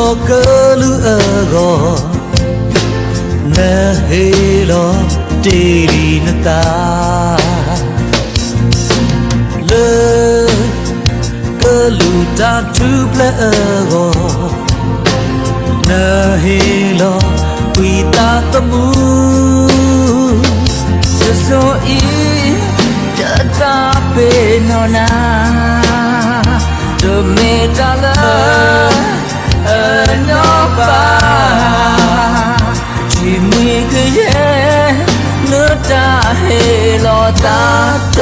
ကလုၢ်အဂီၢ်, နဟ့ၣ်လီၤတ့ၢ်လံနသး လၢ ကလုၢ်တၢ်ထူၣ်ဖျဲးအဂီၢ်, နဟ့ၣ်လီၤဝံသးသမူ တစိၤအံၤ ယသးပ့ၤနီၣ်နၤ, တမ့ၢ်တၢ်လၢ အညီဘၣ်, ထံမှံကယဲၢ် နတၢ်ဟ့ၣ်လီၤသးတ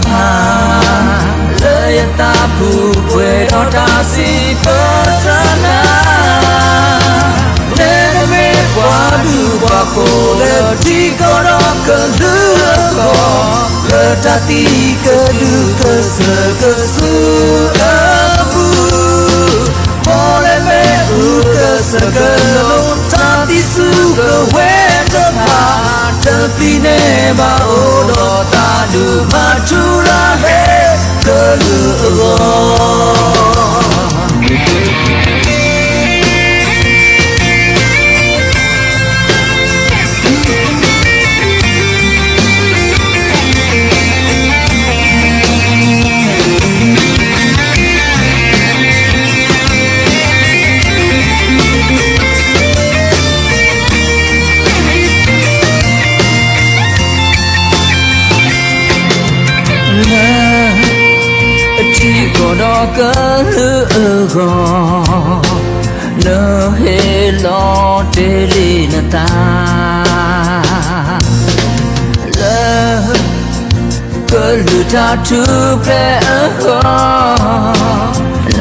ဖၣ် လၢယသးပူၤပှဲၤဒီးတၢ်စံးပတြၢၤနၤ, နမ့ၢ်ပှၤဒူပှၤဃိၤလၢထံကီၢ်ဒီးကလုာ်အဂီၢ်, လၢတၢ်သံကဒုကစၢၢ်ကဆူအပူၤ ပီၣ်လဲၣ်မ့ၣ်အူကစၢၢ်ကလိၤ တၢ်သံဆူကဝဲၤတဖၣ်, တပျံၤန့ၢ်ဘၣ်အိၣ်ဒီးသးဒူ မၤထူရၤဟ့ၣ်ကလုာ်အဂီၢ် လၢ ထံကီၢ်ဒီးကလုာ်အဂီၢ်, နဟ့ၣ်လီၤတ့ၢ်လံနသး လၢ ကလုၢ်တၢ်ထူၣ်ဖျဲးအဂီၢ်, န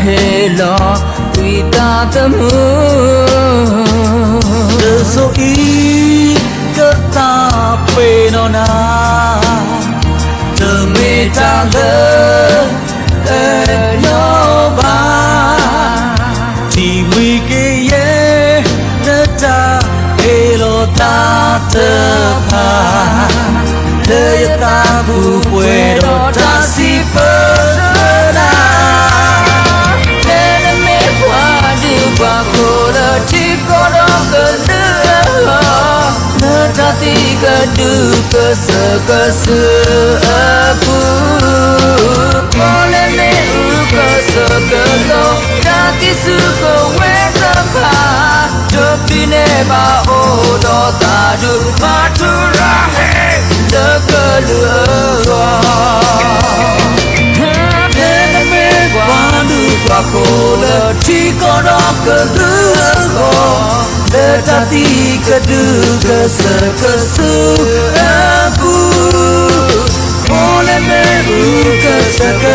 ဟ့ၣ်လီၤဝံသးသမူ တစိၤအံၤ ကသးပ့ၤနီၣ်နၤ, တမ့ၢ်တၢ်လၢ အညီဘၣ်, ထံမှံကယဲၢ် နတၢ်ဟ့ၣ်လီၤသးတဖၣ်, လၢယသးပူၤပှဲၤဒီးတၢ်စံးပတြၢၤနၤ နမ့ၢ်ပှၤဒူပှၤဃိၤလၢထံကီၢ်ဒီးကလုာ်အဂီၢ်, လၢတၢ်သံကဒုကစၢၢ်ကဆူအပူၤ, ပီၣ်လဲၣ်မ့ၣ်အူကစၢၢ်ကလိၤ တၢ်သံဆူကဝဲၤတဖၣ်, တပျံၤန့ၢ်ဘၣ်အိၣ်ဒီးသးဒူ မၤထူရၤဟ့ၣ် လၢကလုာ်အဂီၢ် နမ့ၢ်ပှၤဒူပှၤဃိၤလၢထံကီၢ်ဒီးကလုာ်အဂီၢ်, လၢတၢ်သံကဒုကစၢၢ်ကဆူအပူၤ, ပီၣ်လဲၣ်မ့ၣ်အူကစၢၢ်က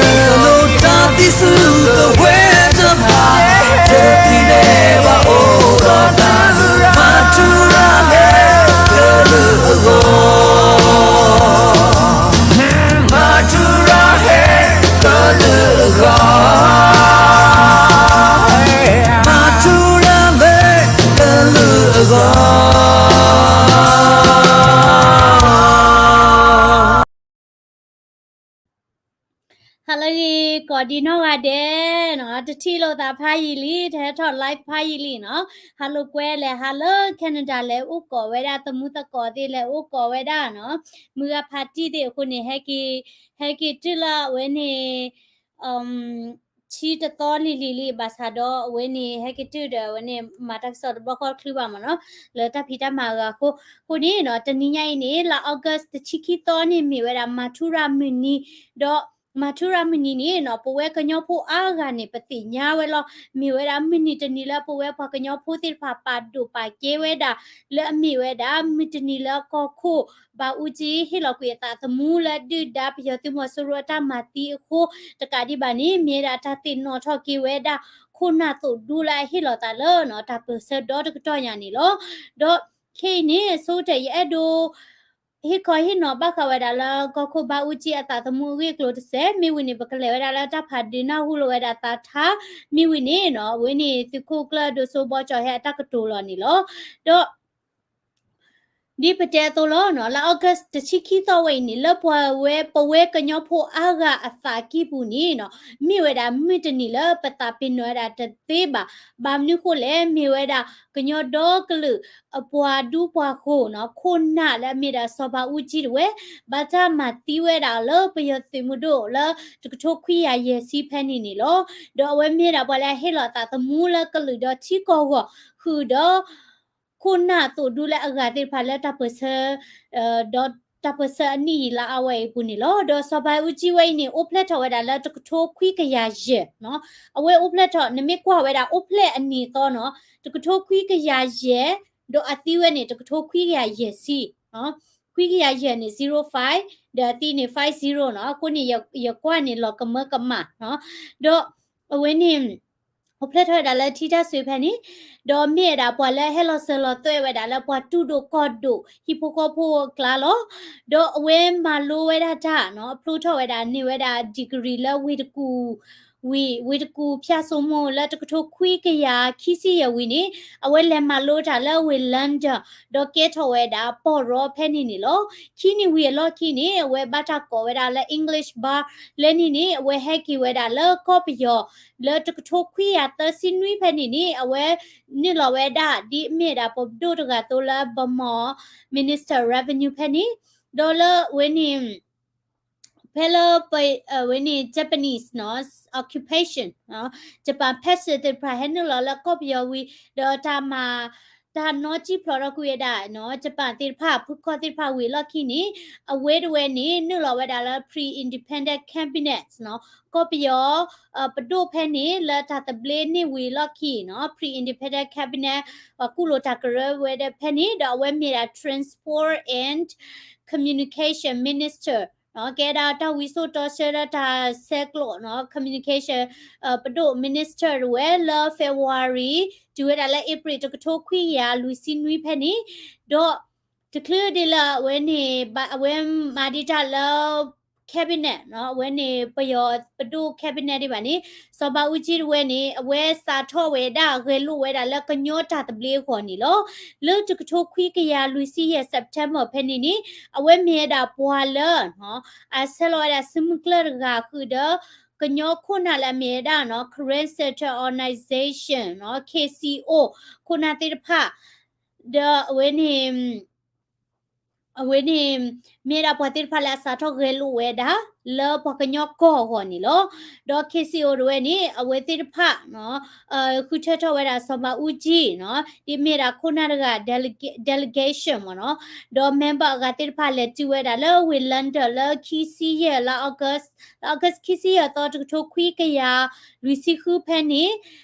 လိၤ တၢ်သံဆူကဝဲၤတဖၣ်, တပျံၤန့ၢ်ဘၣ်အိၣ်ဒီးသးဒူ မၤထူရၤဟ့ၣ်ကလုာ်အဂီၢ် မၤထူရၤဟ့ၣ်ကလုာ်အဂီၢ်, မၤထူရၤဟ့ၣ်ကလုာ်အဂီၢ်. Hello ဂ့ၤ ကိးဒံနီၢ်ဂၤဒဲးနီၤ, တထံၣ်လိာ်သးဖးယံာ်လံ, တဟဲထီၣ် live ဖးယံာ်လံနီၤ. Hello ကွဲလဲၣ်, Hello Canada လဲၣ်, အိၣ်ကိးဝဲဒၣ်သမူသကိးသ့ၣ်လဲၣ်, အိၣ်ကိးဝဲဒၣ်နီၤ, မုၢ်ဂၤဖးတံၢ်သ့ၣ်အဃိန့ၣ် ဟဲက့ၤ, ဟဲက့ၤတုၤလၢအဝဲန့ၣ် ဆံတသီလံၤလံၤလံ ဘၣ်ဆၣ်ဒီးအဝဲန့ၣ် ဟဲက့ၤတုၤဒီးအဝဲန့ၣ် မၤတၢ်ကစီၣ်တဘျီဃီတချုးဘၣ်မ့ၢ်နီၤ, လၢတၢ်ဖံးတၢ်မၤအဂၤအဃိ, အဃိန့ၣ်နီၤ တနံၤညါအံၤန့ၣ် လါ August တဆံခံသီန့ၣ် မ့ၢ်ဝဲဒၣ် မၤထူရၤမုၢ်နံၤ, ဒီးမၤထူရၤမုၢ်နံၤန့ၣ်နီၤ ပဝဲကညီဖိအါဂၤန့ၣ် ပသ့ၣ်ညါဝဲလီၤ. မ့ၢ်ဝဲဒၣ်မုၢ်နံၤတနံၤလၢပဝဲပှၤကညီဖိသ့ၣ်တဖၣ်ပာ်ဒိၣ်ပာ်ကဲဝဲဒၣ်, လၢအမ့ၢ်ဝဲဒၣ်မုၢ်တနံၤလၢကီၢ်ခိၣ် ဘၣ်အူကၠံဟ့ၣ်လီၤကွံာ်အသးသမူလၢဒုၣ်ဒါပယီၤသုးမီၤစိရိၤအတၢ်မၤသံအဃိ, တကးဒံးဘၣ်န့ၣ် မ့ၢ်ဝဲဒၣ်တၢ်သ့ၣ်နီၣ်ထီၣ်က့ၤဝဲဒၣ် ခိၣ်နၢ်သိးဒူလၢအဟ့ၣ်လီၤသးလၢနီၤ တၢ်ပၢၢ်ဆၢဒီတကတီၢ်ညါန့ၣ်လီၤ. ဒီးခဲအံၤန့ၣ် ဆိကတၢၢ်ယအဲၣ်ဒိး ဟ့ၣ်ခီဟ့ၣ်နီၤဘၣ်ဃးဝဲဒၣ်လၢ ကီၢ်ခိၣ်ဘါအူကၠံအသးသမူအဂ့ၢ်အကျိၤတစဲး, မ့ၢ်ဝံၤန့ၣ် ပကလဲၤဝဲဒၣ်လၢတၢ်ဖးဒုးနၢ်ဟူလိာ်ဝဲဒၣ်သးထါ, မ့ၢ်ဝံၤန့ၣ်နီၤ အဝဲန့ၣ်သုးခိၣ်ကျၢၢ်ဒိၣ်စိဘီကၠီၤဟဲအတၢ်ကတိၤလီၤန့ၣ်လီၤ. ဒီး ဒ်ပတဲအသိးလီၤနီၤ, လါ August တဆံခံသီဝဲအံၤန့ၣ် လၢပှၤဝဲ ပဝဲကညီဖိအါဂၤအသးကံၢ်ပူၤန့ၣ်နီၤ, မ့ၢ်ဝဲဒၣ်မုၢ်တနံၤလၢပသးပ့ၤနီၣ်ဝဲဒၣ်တသ့ဘၣ်. ဘၣ်မနုၤဃိလဲၣ်, မ့ၢ်ဝဲဒၣ်ကညီဒီကလုာ်အပှၤဒူပှၤယိၤနီၤ, ခိၣ်နၢ်လၢအမ့ၢ်ဒၣ်စီၤဘးအူကၠံတဝဲ ဘၣ်တၢ်မၤသံဝဲဒၣ်လၢ ပယီၤသုးမုၢ်ဒိၣ်လၢတကထိခွံကယၤယဲၢ်ဆံဖဲန့ၣ်န့ၣ်လီၤ. ဒီးအဝဲမ့ၢ်ဒၣ်ပှၤလၢအဟ့ၣ်လီၤအသးသမူလၢကလုာ်ဒီးထံကီၢ်အဂီၢ် ဃုာ်ဒီး ခိၣ်နၢ်သိးဒူလၢအဂၤသ့ၣ်တဖၣ်လၢတၢ်ပၢၢ်ဆၢ ဒီးတၢ်ပၢၢ်ဆၢအနံၣ်ယံာ်လါအါဝဲအံၤအပူၤန့ၣ်လီၤ. ဒီးစီၤဘးအူကၠံဝဲအံၤန့ၣ် အိၣ်ဖျဲၣ်ထီၣ်ဝဲဒၣ်လၢတကထိခွံကယၤယဲၢ်နီၤ. အဝဲအိၣ်ဖျဲၣ်ထီၣ် နမ့ၢ်ကွၢ်ဝဲဒၣ်အိၣ်ဖျဲၣ်အနံၣ်အသီနီၤ, တကထိခွံကယၤယဲၢ်, ဒီးအသံဝဲန့ၣ် တကထိခွံကယၤယဲၢ်ဆံ ခွံကယၤယဲၢ်န့ၣ် zero five, ဒီးအသံန့ၣ် five zero နီၤ. အဃိန့ၣ် ယကွၢ်န့ၣ်လီၤကမၢကမၣ်နီၤ. ဒီးအဝဲန့ၣ် အိၣ်ဖျဲၣ်ထီၣ်ဝဲဒၣ်လၢထံတၢ်စွ့ဖဲန့ၣ်, ဒီးမ့ၢ်ဝဲဒၣ်ပှၤလၢအဟဲလီၤစၢၤလီၤသွဲၣ်ဝဲဒၣ်လၢပှၤတူၢ်ဒိၣ်ကီၢ်ဒိၣ် ဟံၣ်ဖိဃီဖိအကျါလီၤ. ဒီးအဝဲမၤလိဝဲဒၣ်တၢ်နီၤ, အဖျိထီၣ်ဝဲဒၣ်န့ၢ်ဝဲဒၣ် degree လၢဝ့ၢ်တကူၣ် ဝ့ၢ်, ဝ့ၢ်တကူၣ်ဖၠၣ်စိမိၤလၢတကထိခွံကယၤခံဆံယဲၢ်ဝံၤန့ၣ် အဝဲလဲၤမၤလိတၢ်လၢဝ့ၢ် London ဒီးကဲထီၣ်ဝဲဒၣ်ပီၢ်ရီဖဲန့ၣ်န့ၣ်လီၤ. ခံနံၣ်ဝံၤအလီၢ်ခံန့ၣ် အဝဲဘၣ်တၢ်ကိးဝဲဒၣ်လၢ English Bar လၢန့ၣ်န့ၣ် အဝဲဟဲက့ၤဝဲဒၣ်လၢကီၢ်ပယီၤ လၢတကထိခွံကယၤသၢဆံနွံဖဲန့ၣ်န့ၣ် အဝဲနုာ်လီၤဝဲဒၣ် ဒ်အမ့ၢ်ဒၣ်ပဒိၣ်တဂၤသိးလၢ Burma Minister Revenue ဖဲန့ၣ်, ဒီးလၢအဝဲန့ၣ် ဖဲလၢပ, အဝဲန့ၣ် Japanese နီၤ, occupation နီၤ, Japan ဖက်စၢၣ်သ့ၣ်တဖၣ်ဟဲနုာ်လီၤလၢကီၢ်ပယီၤဝံၤ ဒီးတၢ်မၤ, တၢ်နီၣ်ကံၣ်ဖျိးထီၣ်ကွံာ်ဝဲဒၣ်နီၤ, Japan သ့ၣ်တဖၣ် ဖုကီၢ်သ့ၣ်တဖၣ်ဝံၤအလီၢ်ခံန့ၣ် အဝဲတဝဲန့ၣ် နုာ်လီၤဝဲဒၣ်လၢ pre-independent cabinet နီၤ, ကီၢ်ပယီၤ ပဒိၣ်ဖဲန့ၣ် လၢတၢ်သဘျ့န့ၢ်ဝံၤအလီၢ်ခံနီၤ, pre-independent cabinet ပှၤကူၣ်လိာ်တၢ်ကရၢဝဲဒၣ်ဖဲန့ၣ် ဒီးအဝဲမ့ၢ်ဒၣ် Transport and Communication Minister နီၤ, ကဲဒၣ်တၢ်ဝံစိာ်တီဆှၢလၢတၢ်ဆဲးကျိးနီၤ, communication ပဒိၣ် minister တဝဲလၢ February တုၤဝဲဒၣ်လၢ April တကထိခွံကယၤလွံၢ်ဆံနွံဖဲန့ၣ်, ဒီးတချုးဒ်လၢအဝဲန့ၣ် ဘၣ်အဝဲမၤဒံးတၢ်လၢ cabinet နီၤ, အဝဲန့ၣ်ပယီၤပဒိၣ် cabinet ဒံးဘၣ်န့ၣ် စီၤဘးအူကၠံတဝဲန့ၣ် အဝဲစးထီၣ်ဝဲဒၣ်ဂဲၤလိာ်ဝဲဒၣ်လၢကညီတၢ်သဘျ့အဂီၢ်န့ၣ်လီၤ. လၢတကထိခွံကယၤလွံၢ်ဆံယဲၢ် September ဖဲန့ၣ်န့ၣ် အဝဲမ့ၢ်ဝဲဒၣ်ပှၤလၢ အဆဲးလီၤဝဲဒၣ်စုမုၢ်ကျၢၢ်တဂၤဃုာ်ဒီး ကညီခိၣ်နၢ်လၢအမ့ၢ်ဝဲဒၣ်နီၤ Karen Center Organization နီၤ K C O ခိၣ်နၢ်သ့ၣ်တဖၣ် ဒီးအဝဲန့ၣ် အဝဲန့ၣ် မ့ၢ်ဝဲဒၣ်ပှၤသ့ၣ်တဖၣ်လၢအစးထီၣ်ဂဲၤလိာ်ဝဲဒၣ် လၢပှၤကညီကီၢ်အဂီၢ်န့ၣ်လီၤ. ဒီး K C O တဝဲန့ၣ် အဝဲသ့ၣ်တဖၣ် ဃုထၢထီၣ်ဝဲဒၣ်စီၤဘးအူကၠံနီၤ ဒ်မ့ၢ်ဒၣ်ခိၣ်နၢ်တဂၤ delegate, delegation မ့ၢ်နီၤ, ဒီး member အဂၤသ့ၣ်တဖၣ်လဲၤတုၤဝဲဒၣ်လၢဝ့ၢ် London လၢခံဆံယဲၢ်လါ August, လါ August ခံဆံယဲၢ်သီ တကထိခွံကယၤလွံၢ်ဆံဃုဖဲန့ၣ်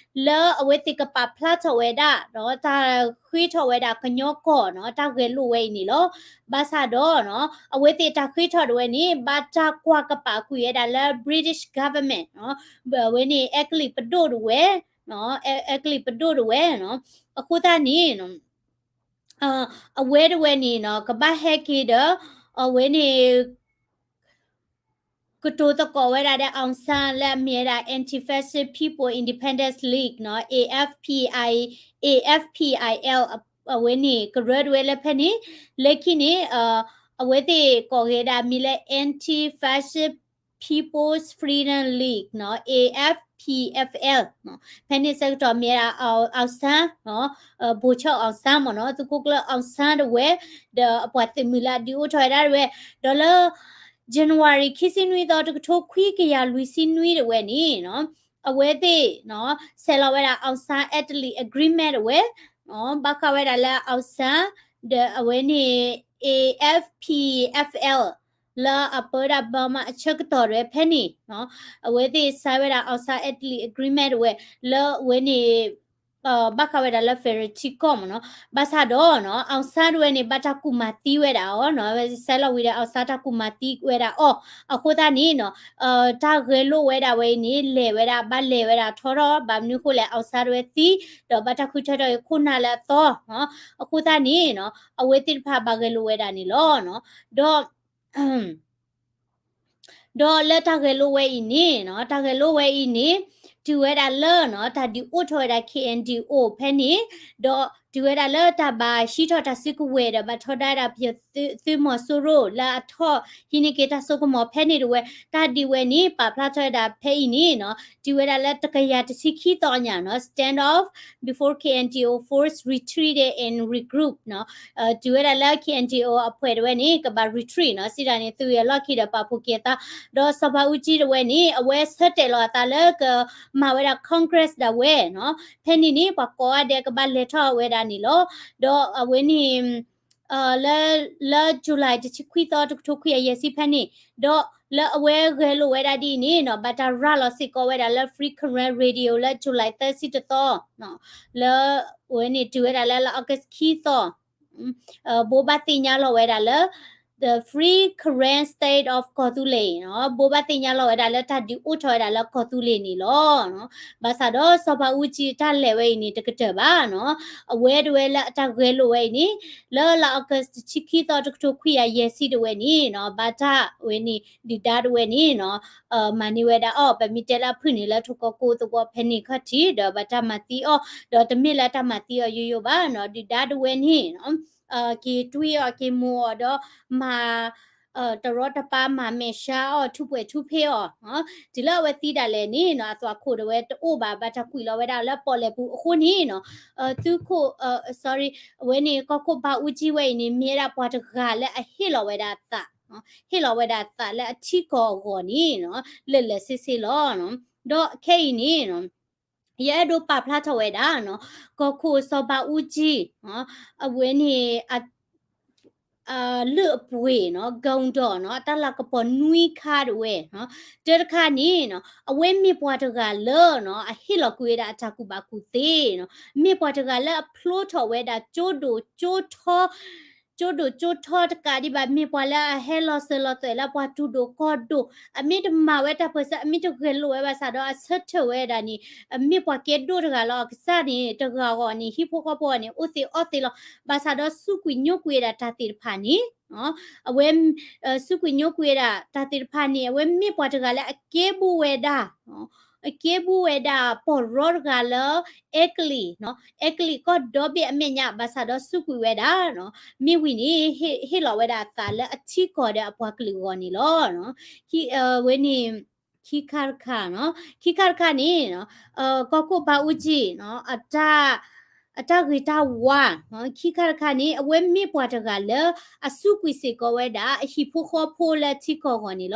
လၢအဝဲသ့ၣ်ကပာ်ဖျါထီၣ်ဝဲဒၣ် ဒီးတၢ်ဃ့ထီၣ်ဝဲဒၣ်ကညီကီၢ်နီၤ တၢ်ဂဲၤလိာ်ဝဲအံၤန့ၣ်လီၤ. ဘၣ်ဆၣ်ဒီးနီၤ အဝဲသ့ၣ်တၢ်ဃ့ထီၣ်တဝဲန့ၣ် ဘၣ်တၢ်ကွၢ်ကပာ်ကွံာ်ဝဲဒၣ်လၢ British government နီၤ, အဝဲန့ၣ် အဲကလံးပဒိၣ်တဝဲ, အဲကလံးပဒိၣ်တဝဲနီၤ, အဃိသတးန့ၣ် အဝဲတဝဲန့ၣ်နီၤ ကဘၣ်ဟဲက့ၤဒီး အဝဲန့ၣ် ကတိၤသကိးဝဲဒၣ်ဒီး အောင်ဆန်း လၢအမ့ၢ်ဝဲဒၣ် Anti-Fascist People Independence League နီၤ A F P I, A F P I L အဝဲန့ၣ် ကရၢတဝဲလၢဖဲန့ၣ် လၢခံန့ၣ် အဝဲသ့ၣ်ကိးဂ့ၤဒၣ်မံၤလၢ Anti-Fascist People's Freedom League နီၤ A F P F L နီၤ, ဖဲန့ၣ်ဆၢကတီၢ်မ့ၢ်ဝဲဒၣ် အောင်ဆန်း နီၤ, ဗိုလ်ချုပ်အောင်ဆန်း မ့ၢ်နီၤ, သုးခိၣ်ကျၢၢ် အောင်ဆန်း တဝဲ ဒီးအပှၤသုးမုၢ်လၢအဒုးအိၣ်ထီၣ်ဝဲဒၣ်တဝဲ ဒီးလၢ January ခံဆံနွံသီ တကထိခွံကယၤလွံၢ်ဆံနွံတဝဲန့ၣ်နီၤ အဝဲသ့ၣ်နီၤ ဆဲးလီၤဝဲဒၣ် အောင်ဆန်း Attlee Agreement တဝဲ ဘၣ်ဃးဝဲဒၣ်လၢ အောင်ဆန်း ဒီးအဝဲန့ၣ် A F P F L လၢအပၢဝဲဒၣ် Burma အဆၢကတီၢ်တဝဲဖဲန့ၣ်နီၤ အဝဲသ့ၣ်ဆဲးဝဲဒၣ် အောင်ဆန်း Attlee Agreement တဝဲ လၢအဝဲန့ၣ် ဘၣ်ဃးဝဲဒၣ်လၢ federal ထံကီၢ်မ့ၢ်နီၤ, ဘၣ်ဆၣ်ဒီးနီၤ အောင်ဆန်း တဝဲန့ၣ် ဘၣ်တၢ်ကူၣ်မၤသံဝဲဒၣ်အီၤနီၤ, ဆဲးလီၤဝံၤဒီး အောင်ဆန်း တၢ်ကူၣ်မၤသံဝဲဒၣ်အီၤ, အဃိသတးန့ၣ်နီၤ တၢ်ဂဲၤလိာ်ဝဲဒၣ်ဝဲအံၤန့ၣ် လဲၤဝဲဒၣ် ဘၣ်လဲၤဝဲဒၣ်ထီထီၣ် ဘၣ်မနုၤအဃိလဲၣ် အောင်ဆန်း တဝဲသံ ဒီးဘၣ်တၢ်ဃုထၢထီၣ်အံၤခိၣ်နၢ်လၢအသီနီၤ, အဃိသတးန့ၣ်နီၤ အဝဲသ့ၣ်တဖၣ်ဘၣ်ဂဲၤလိာ်ဝဲဒၣ်န့ၣ်လီၤနီၤ, ဒီး ဒီးလၢတၢ်ဂဲၤလိာ်ဝဲအံၤန့ၣ်နီၤ, တၢ်ဂဲၤလိာ်ဝဲအံၤန့ၣ် တုၤဝဲဒၣ်လၢနီၤ တၢ်ဒုးအိၣ်ထီၣ်ဝဲဒၣ် K N D O ဖဲန့ၣ်, ဒီး တုၤဝဲဒၣ်လၢတၢ်ဘၣ်ဟံးထီၣ်တၢ်စုကဝဲၤဒီး ဘၣ်ထီဒါဝဲဒၣ်ပယီၤသုးမီၤစိရိၤလၢအထီၣ်ဟံးန့ၢ်က့ၤတၢ်စိကမီၤဖဲန့ၣ်တဝဲ, တၢ်ဒုးဝဲန့ၣ် ပာ်ဖျါထီၣ်ဝဲဒၣ်ဖဲအံၤန့ၣ်နီၤ, တုၤဝဲဒၣ်လၢတကယၤတဆံခံသီညါနီၤ, standoff before K N D O force retreated and regroup နီၤ, တုၤဝဲဒၣ်လၢ K N D O အဖှဲးတဝဲန့ၣ် ကဘၣ် retreat နီၤ, စံးဒၣ်န့ၣ် သုးဝံၤအလီၢ်ခံဒီးပာ်ဖှိၣ်က့ၤအသး, ဒီးစီၤဘးအူကၠံတဝဲန့ၣ် အဝဲဆၢတဲာ်လီၤအသးလၢကမၤဝဲဒၣ် Congress ဒၣ်ဝဲနီၤ, ဖဲန့ၣ်န့ၣ် ပှၤကိးဂၤဒဲးကဘၣ်လဲၤထီၣ်ဝဲဒၣ်န့ၣ်လီၤ. ဒီးအဝဲန့ၣ် လၢ လၢ July တဆံခွံသီ တကထိခွံကယၤယဲၢ်ဆံဖဲန့ၣ်, ဒီးလၢအဝဲဂဲၤလိာ်ဝဲဒၣ်ဒ်အံၤန့ၣ်နီၤ, ဘၣ်တၢ်ရၤလီၤစ့ၢ်ကီးဝဲဒၣ်လၢ Free Karen Radio လၢ July သၢဆံတသီ, လၢအဝဲန့ၣ်တုၤဝဲဒၣ်လၢလါ August ခံသီ ဘိးဘၣ်သ့ၣ်ညါလီၤဝဲဒၣ်လၢ The Free Karen State of ကီၢ်သူလ့ၤနီၤ, ဘိးဘၣ်သ့ၣ်ညါလီၤဝဲဒၣ်လၢတၢ်ဒုးအိၣ်ထီၣ်ဝဲဒၣ်လၢကီၢ်သူလ့ၤန့ၣ်လီၤ. ဘၣ်ဆၣ်ဒီးစီၤဘးအူကၠံတၢ်လဲၤဝဲအံၤန့ၣ် တကတၢၢ်ဘၣ်နီၤ, အဝဲတဝဲလၢအတၢ်ဂဲၤလိာ်ဝဲအံၤန့ၣ် လၢလါ August တဆံခံသီ တကထိခွံကယၤယဲၢ်ဆံတဝဲန့ၣ်နီၤ, ဘၣ်တၢ်ဝဲန့ၣ် ဒုၣ်ဒါတဝဲန့ၣ်နီၤ မၤန့ၢ်ဝဲဒၣ်အီၤ, ပမ့ၢ်တဲလၢအဖုၣ်န့ၣ် လၢထိၣ်ကီၢ်ကိးသဝီဖဲန့ၣ်ခီၣ်ထံး ဒီးဘၣ်တၢ်မၤသံအီၤ, ဒီးတမ့ၢ်လၢတၢ်မၤသံအီၤယိယိဘၣ်နီၤ, ဒုၣ်ဒါတဝဲန့ၣ်နီၤ က့ၤတွံၢ်အီၤက့ၤမိၢ်အီၤဒီးမၤ တရီတပါမၤမဲာ်ဆှးအီၤ ထူးပှဲၤထူးဖ့အီၤ, တုၤလၢအဝဲသံဒၣ်လဲာ်န့ၣ်နီၤ အသွၣ်ခိၣ်တဝဲတအိၣ်ဘၣ်, ဘၣ်တၢ်ကွံာ်လီၤဝဲဒၣ်လၢပီၣ်လဲၣ်ပူၤအဃိန့ၣ်နီၤ, သုးခိၣ် sorry အဝဲန့ၣ် ကီၢ်ခိၣ်ဘးအူကၠံဝဲအံၤန့ၣ် မ့ၢ်ဝဲဒၣ်ပှၤတဂၤလၢအဟ့ၣ်လီၤဝဲဒၣ်သး, ဟ့ၣ်လီၤဝဲဒၣ်သးလၢအထံကီၢ်အဂီၢ်န့ၣ်နီၤ လၢာ်လၢာ်ဆ့ဆ့လီၤ. ဒီးခဲအံၤန့ၣ်နီၤ ယအဲၣ်ဒိးပာ်ဖျါထီၣ်ဝဲဒၣ်နီၤ ကီၢ်ခိၣ်စီၤဘးအူကၠံ အဝဲန့ၣ် လၢအပှ့ၤနီၤ ကီၢ်ဒီးနီၤ တၢ်လၤကပီၤနွံခါတဝဲနီၤ, တၢတခါန့ၣ်နီၤ အဝဲမ့ၢ်ပှၤတဂၤလၢနီၤ အဟ့ၣ်လီၤကွံာ်ဝဲဒၣ်အတၢ်ကူၣ်ဘၣ်ကူၣ်သ့နီၤ, မ့ၢ်ပှၤတဂၤလၢအဖျိထီၣ်ဝဲဒၣ် ကၠိဒိၣ်ကၠိထီ ကၠိဒိၣ်ကၠိထီတကးဒံးဘၣ်, မ့ၢ်ပှၤလၢအဟဲလီၤစၢၤလီၤသွဲၣ်လၢပှၤတူၢ်ဒိၣ်ကီၢ်ဒိၣ်, အမ့ၢ်တမၤဝဲတၢ်ပၢၢ်ဆၢ အမ့ၢ်တဂဲၤလိာ်ဝဲဘၣ်ဆၣ်ဒီးအဆၢထၢၣ်ဝဲဒၣ်န့ၣ် အမ့ၢ်ပှၤကဲဒိၣ်တဂၤလီၤ. အကစၢ်န့ၣ် တဂၤအဂီၢ်န့ၣ် ဟံၣ်ဖိဃီဖိအီၤန့ၣ် အိၣ်သ့အီၣ်သ့လီၤ. ဘၣ်ဆၣ်ဒီးစူးကွံာ်ညိကွံာ်ဝဲဒၣ်တၢ်သ့ၣ်တဖၣ်န့ၣ် အဝဲ စူးကွံာ်ညိကွံာ်ဝဲဒၣ်တၢ်သ့ၣ်တဖၣ်န့ၣ် အဝဲမ့ၢ်ပှၤတဂၤလၢအကဲဘူးဝဲဒၣ် အကဲဘူးဝဲဒၣ်ပီၢ်ရီတဂၤလၢ အဲကလံး, အဲကလံးကီၢ်ဒီဘ့ၣ်အမဲာ်ညါ, ဘၣ်ဆၣ်ဒီးစူးကွံာ်ဝဲဒၣ် မ့ၢ်ဝံၤန့ၣ် ဟ့ၣ်လီၤဝဲဒၣ်အသးလၢအထံကီၢ်ဒီးအပှၤကလုာ်အဂီၢ်န့ၣ်လီၤ. ဝဲန့ၣ် ခံခါတခါ, ခံခါတခါန့ၣ် ကီၢ်ခိၣ်ဘးအူကၠံ အတၢ်ဂ့ၤတၢ်ဝါ, ခံခါတခါန့ၣ် အဝဲမ့ၢ်ပှၤတဂၤလၢ အစူးကွံာ်စ့ၢ်ကီးဝဲဒၣ် အဟံၣ်ဖိဃီဖိလၢအထံကီၢ်အဂီၢ်န့ၣ်လီၤ.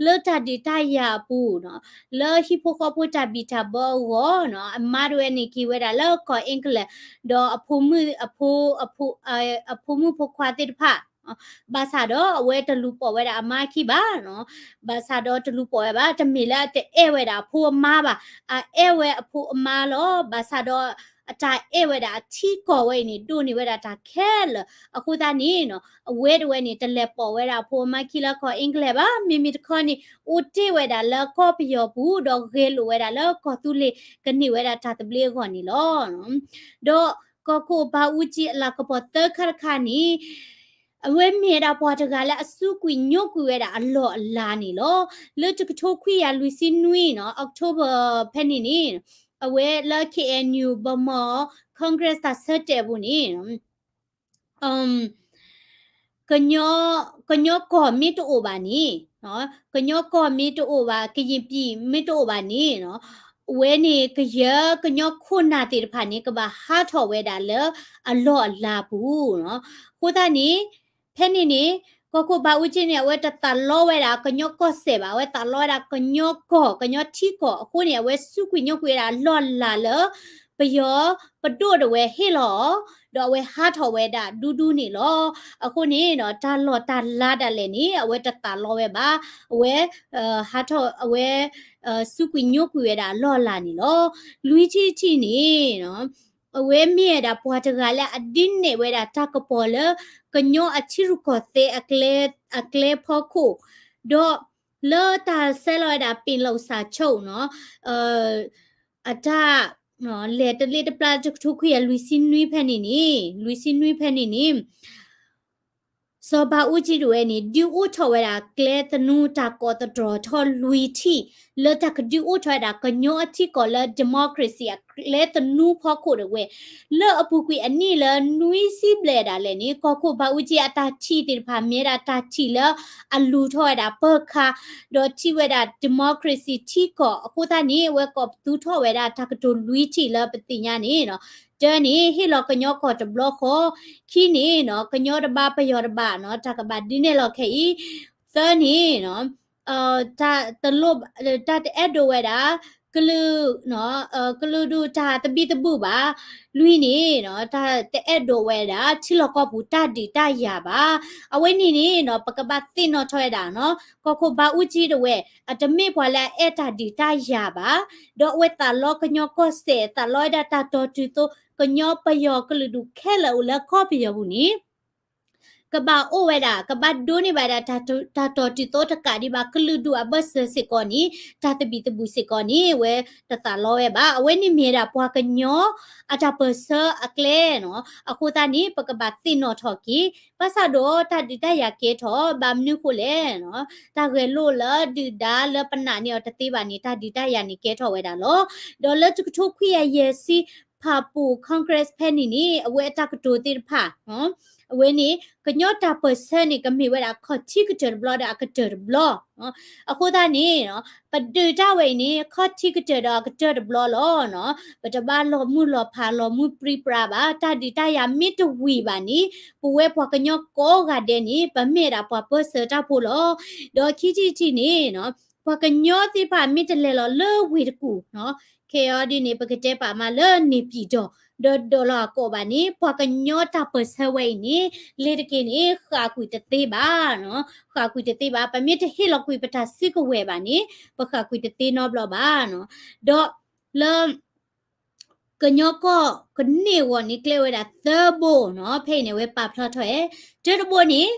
လၢတၢ်ဒုးတၢ်ယၤအပူၤ လၢဟံၣ်ဖိဃီဖိတၢ်ဘံၣ်တၢ်ဘၢအဂီၢ် အမါတဝဲန့ၣ်က့ၤဝဲဒၣ်လၢကီၢ် England ဒီးအဖိမုၣ်ဖိခွါသ့ၣ်တဖၣ် ဘၣ်ဆၣ်ဒီးအဝဲတလူၤပိာ်ဝဲဒၣ်အမါခံဘၣ်, ဘၣ်ဆၣ်ဒီးတလူၤပိာ်ဝဲဘၣ်, တမ့ၢ်လၢအတအဲၣ်ဝဲဒၣ်အဖိအမါဘၣ်, အအဲၣ်ဝဲအဖိအမါလီၤ. ဘၣ်ဆၣ်ဒီးအတၢ်အဲၣ်ဝဲဒၣ်အထံကီၢ်ဝဲအံၤန့ၣ် ဒိးန့ၢ်ဝဲဒၣ်တၢ်ခဲလၢာ်အဃိသတးန့ၣ် အဝဲတဝဲန့ၣ် တလဲၤပိာ်ဝဲဒၣ်အဖိအမါခံလၢကီၢ် England ဘၣ်, မ့မ့ၢ်တခီန့ၣ် အိၣ်တ့ၢ်ဝဲဒၣ်လၢကီၢ်ပယီၤပူၤ ဒီးဂဲၤလိာ်ဝဲဒၣ်လၢကီၢ်သူလ့ၤ ကန့ၢ်ဝဲဒၣ်တၢ်သဘျ့အဂီၢ်န့ၣ်လီၤ. ဒီးကီၢ်ခိၣ်ဘးအူကၠံအလၤကပီၤသၢခါတခါန့ၣ် အဝဲမ့ၢ်ဝဲဒၣ်ပှၤတဂၤလၢအစူးကွံာ်ညိကွံာ်ဝဲဒၣ်အလီၢ်အလၤန့ၣ်လီၤ. လၢတကထိခွံကယၤလွံၢ်ဆံနွံနီၤ October ဖဲန့ၣ်န့ၣ် အဝဲလၢ K N U Burma Congress တၢ်ဆၢတဲာ်အပူၤန့ၣ် ကညီကီၢ်မ့ၢ်တအိၣ်ဘၣ်န့ၣ်, ကညီကီၢ်မ့ၢ်တအိၣ်ဘၣ်, ကရင်ပြည်မ့ၢ်တအိၣ်ဘၣ်န့ၣ်, အဝဲန့ၣ်ကယဲၢ်ကညီခိၣ်နၢ်သ့ၣ်တဖၣ်န့ၣ် ကဘၣ်ဟးထီၣ်ဝဲဒၣ်လၢအလီၢ်အလၤပူၤ. အဃိသတးန့ၣ် ဖဲန့ၣ်န့ၣ် ကီၢ်ခိၣ်ဘးအူကၠံန့ၣ် အဝဲတသးလီဝဲဒၣ်ကညီကီၢ်စဲၣ်ဘၣ်, အဝဲသးလီဝဲဒၣ်ကညီကီၢ်, ကညီထံကီၢ်အဃိန့ၣ် အဝဲစူးကွံာ်ညိကွံာ်ဝဲဒၣ်အလီၢ်အလၤလၢ ပယီၤပဒိၣ်တဝဲဟ့ၣ်လီၤအီၤ, ဒီးအဝဲဟးထီၣ်ဝဲဒၣ်ဒူဒူန့ၣ်လီၤ. အဃိန့ၣ် တၢ်လီၢ်တၢ်လၤဒၣ်လဲာ်န့ၣ် အဝဲတသးလီဝဲဘၣ်, အဝဲ ဟးထီၣ် အဝဲ စူးကွံာ်ညိကွံာ်ဝဲဒၣ်အလီၢ်အလၤန့ၣ်လီၤ. လွံၢ်ထံၣ်တထံၣ်န့ၣ် အဝဲမ့ၢ်ဝဲဒၣ်ပှၤတဂၤလၢအဒုးနဲၣ်ဝဲဒၣ်တၢ်ကပီၤလၢ ကညီအထံရူၢ်ကီၢ်သဲးအကျဲဖီခိၣ်, ဒီးလၢတၢ်ဆဲးလီၤဝဲဒၣ် ပင်လုံစာချုပ်နီၤ အတၢ် လဲၤတလ့တပျၢ်တကထိခွံကယၤလွံၢ်ဆံနွံဖဲန့ၣ်န့ၣ်, လွံၢ်ဆံနွံဖဲန့ၣ်န့ၣ် စီၤဘးအူကၠံတဝဲန့ၣ် ဒုးအိၣ်ထီၣ်ဝဲဒၣ်ကျဲသနူတၢ်ကိးသတြီၤထီၣ်လွံၢ်ထံၣ် လၢတၢ်ကဒုးအိၣ်ထီၣ်ဝဲဒၣ်ကညီအထံကီၢ်လၢ democracy အ ကျဲသနူဖီခိၣ်တဝဲ လၢအပူၤကွံာ်အနံၣ်လၢနွံဆံဘျဲၣ်ဒၣ်လဲာ်န့ၣ် ကီၢ်ခိၣ်ဘးအူကၠံအတၢ်ထံၣ်သ့ၣ်တဖၣ် မ့ၢ်ဒၣ်တၢ်ထံၣ်လၢအလူၤထီၣ်ဝဲဒၣ်ပၢၢ်ခါ ဒီးထံၣ်ဝဲဒၣ် democracy ထံကီၢ်အဃိသတးန့ၣ် အဝဲကိးပသူထီၣ်ဝဲဒၣ်တၢ်ကတိၤလွံၢ်ထံၣ်လၢပသ့ၣ်ညါန့ၣ်နီၤ, တၢန့ၣ် ဟ့ၣ်လီၤကညီကီၢ်တဘျီဃီ, ခံန့ၣ်နီၤ ကညီတဘါပယီၤတဘါနီၤ တၢ်ကဘၣ်ဒုးနဲၣ်လီၤခဲအံၤ, သၢန့ၣ်နီၤ တၢ်တလိၣ် တၢ်တအဲၣ်ဒိးဝဲဒၣ် ကလုာ် ကလုာ်ဒူၣ်တၢ်သဘံၣ်သဘုၣ်ဘၣ်, လွံၢ်န့ၣ်နီၤ တၢ်တအဲၣ်ဒိးဝဲဒၣ် ထံလီၢ်ကီၢ်ပူၤတၢ်ဒုးတၢ်ယၤဘၣ်. အဝဲန့ၣ်န့ၣ်နီၤ ပကဘၣ်သ့ၣ်နီၣ်ထီၣ်ဝဲဒၣ်နီၤ ကီၢ်ခိၣ်ဘးအူကၠံတဝဲ အတမ့ၢ်ပှၤလၢအအဲၣ်တၢ်ဒုးတၢ်ယၤဘၣ်, ဒီးအဝဲသးလီကညီကီၢ်စဲၣ် သးလီဝဲဒၣ်တၢ်တီတုၤသိ ကညီပယီၤကလုာ်ဒူၣ်ခဲလၢာ်အိၣ်လၢကီၢ်ပယီၤပူၤန့ၣ် ကဘၣ်အိၣ်ဝဲဒၣ် ကဘၣ်ဒိးန့ၢ်ဘၣ်ဒၣ် တၢ်တီတုၤသိတကးဒံးဘၣ် ကလုာ်ဒူၣ်အဘၢၣ်စၢၤစ့ၢ်ကီးန့ၣ် တၢ်သဘံၣ်သဘုၣ်စ့ၢ်ကီးန့ၣ် အဝဲတသးလီဝဲဘၣ်. အဝဲန့ၣ်မ့ၢ်ဒၣ်ပှၤကညီအတၢ်ပၢၢ်ဆၢအကျဲနီၤ, အဃိသတးန့ၣ် ပကဘၣ်သ့ၣ်နီၣ်ထီၣ်က့ၤ ဘၣ်ဆၣ်ဒီးတၢ်ဒုးတၢ်ယၤကဲထီၣ် ဘၣ်မနုၤဃိလဲၣ်နီၤ, တၢ်ဂဲၤလိာ်လၢဒုၣ်ဒါလၢပနာ်န့ၢ်အီၤတသ့ဘၣ်န့ၣ် တၢ်ဒုးတၢ်ယၤန့ၣ်ကဲထီၣ်ဝဲဒၣ်လီၤ. ဒီးလၢတကထိခွံကယၤယဲၢ်ဆံ ဖၣ်ပူၣ် Congress ဖဲန့ၣ်န့ၣ် အဝဲအတၢ်ကတိၤသ့ၣ်တဖၣ် အဝဲန့ၣ် ကညီတၢ်ပၢၢ်ဆၢန့ၣ် ကမ့ၢ်ဝဲဒၣ်ခီၣ်ထံးကတၢၢ်တဘျီဒီးအကတၢၢ်တဘျီ, အဃိသတးန့ၣ် ပဒုးတၢ်ဝဲအံၤန့ၣ် ခီၣ်ထံးကတၢၢ်ဒီးအကတၢၢ်တဘျီလီၤ. ပတဘၣ်လီၤမုၢ်လီၤဖးလီၤမုၢ်ပြံပြါဘၣ်, တၢ်ဒုးတၢ်ယၤမ့ၢ်တဝံၤဘၣ်န့ၣ် ပဝဲပှၤကညီကိးဂၤဒဲးန့ၣ် ပမ့ၢ်ဒၣ်ပှၤပၢၢ်ဆၢတၢ်ဖိလီၤ. ဒီးခံထံၣ်တထံၣ်န့ၣ် ပှၤကညီသ့ၣ်တဖၣ်မ့ၢ်တလဲၤလီၤလၢဝ့ၢ်တကူၣ် ခဲအံၤဒ်န့ၣ် ပကတဲပာ်မးလၢန့ၣ်ပၠံၣ်တီၣ် ဒီးဒိးလီၤအကိာ်ဘၣ်န့ၣ် ပှၤကညီတၢ်ပၢၢ်ဆၢဝဲအံၤန့ၣ် လ့ၤတက့ၤန့ၣ် ဃၣ်ကွံာ်တသ့ဘၣ်, ဃၣ်ကွံာ်တသ့ဘၣ်. ပမ့ၢ်တဟ့ၣ်လီၤကွံာ်ပတၢ်စုကဝဲၤဘၣ်န့ၣ် ပဃၣ်ကွံာ်တသ့နီတဘျီဘၣ်. ဒီးလၢ ကညီကီၢ်ကန့ၢ်အဂီၢ်န့ၣ် ကျဲဝဲဒၣ်သၢဘိနီၤ, ဖဲအံၤန့ၣ် အဝဲပာ်ဖျါထီၣ်ဝဲ, တၢတဘိန့ၣ်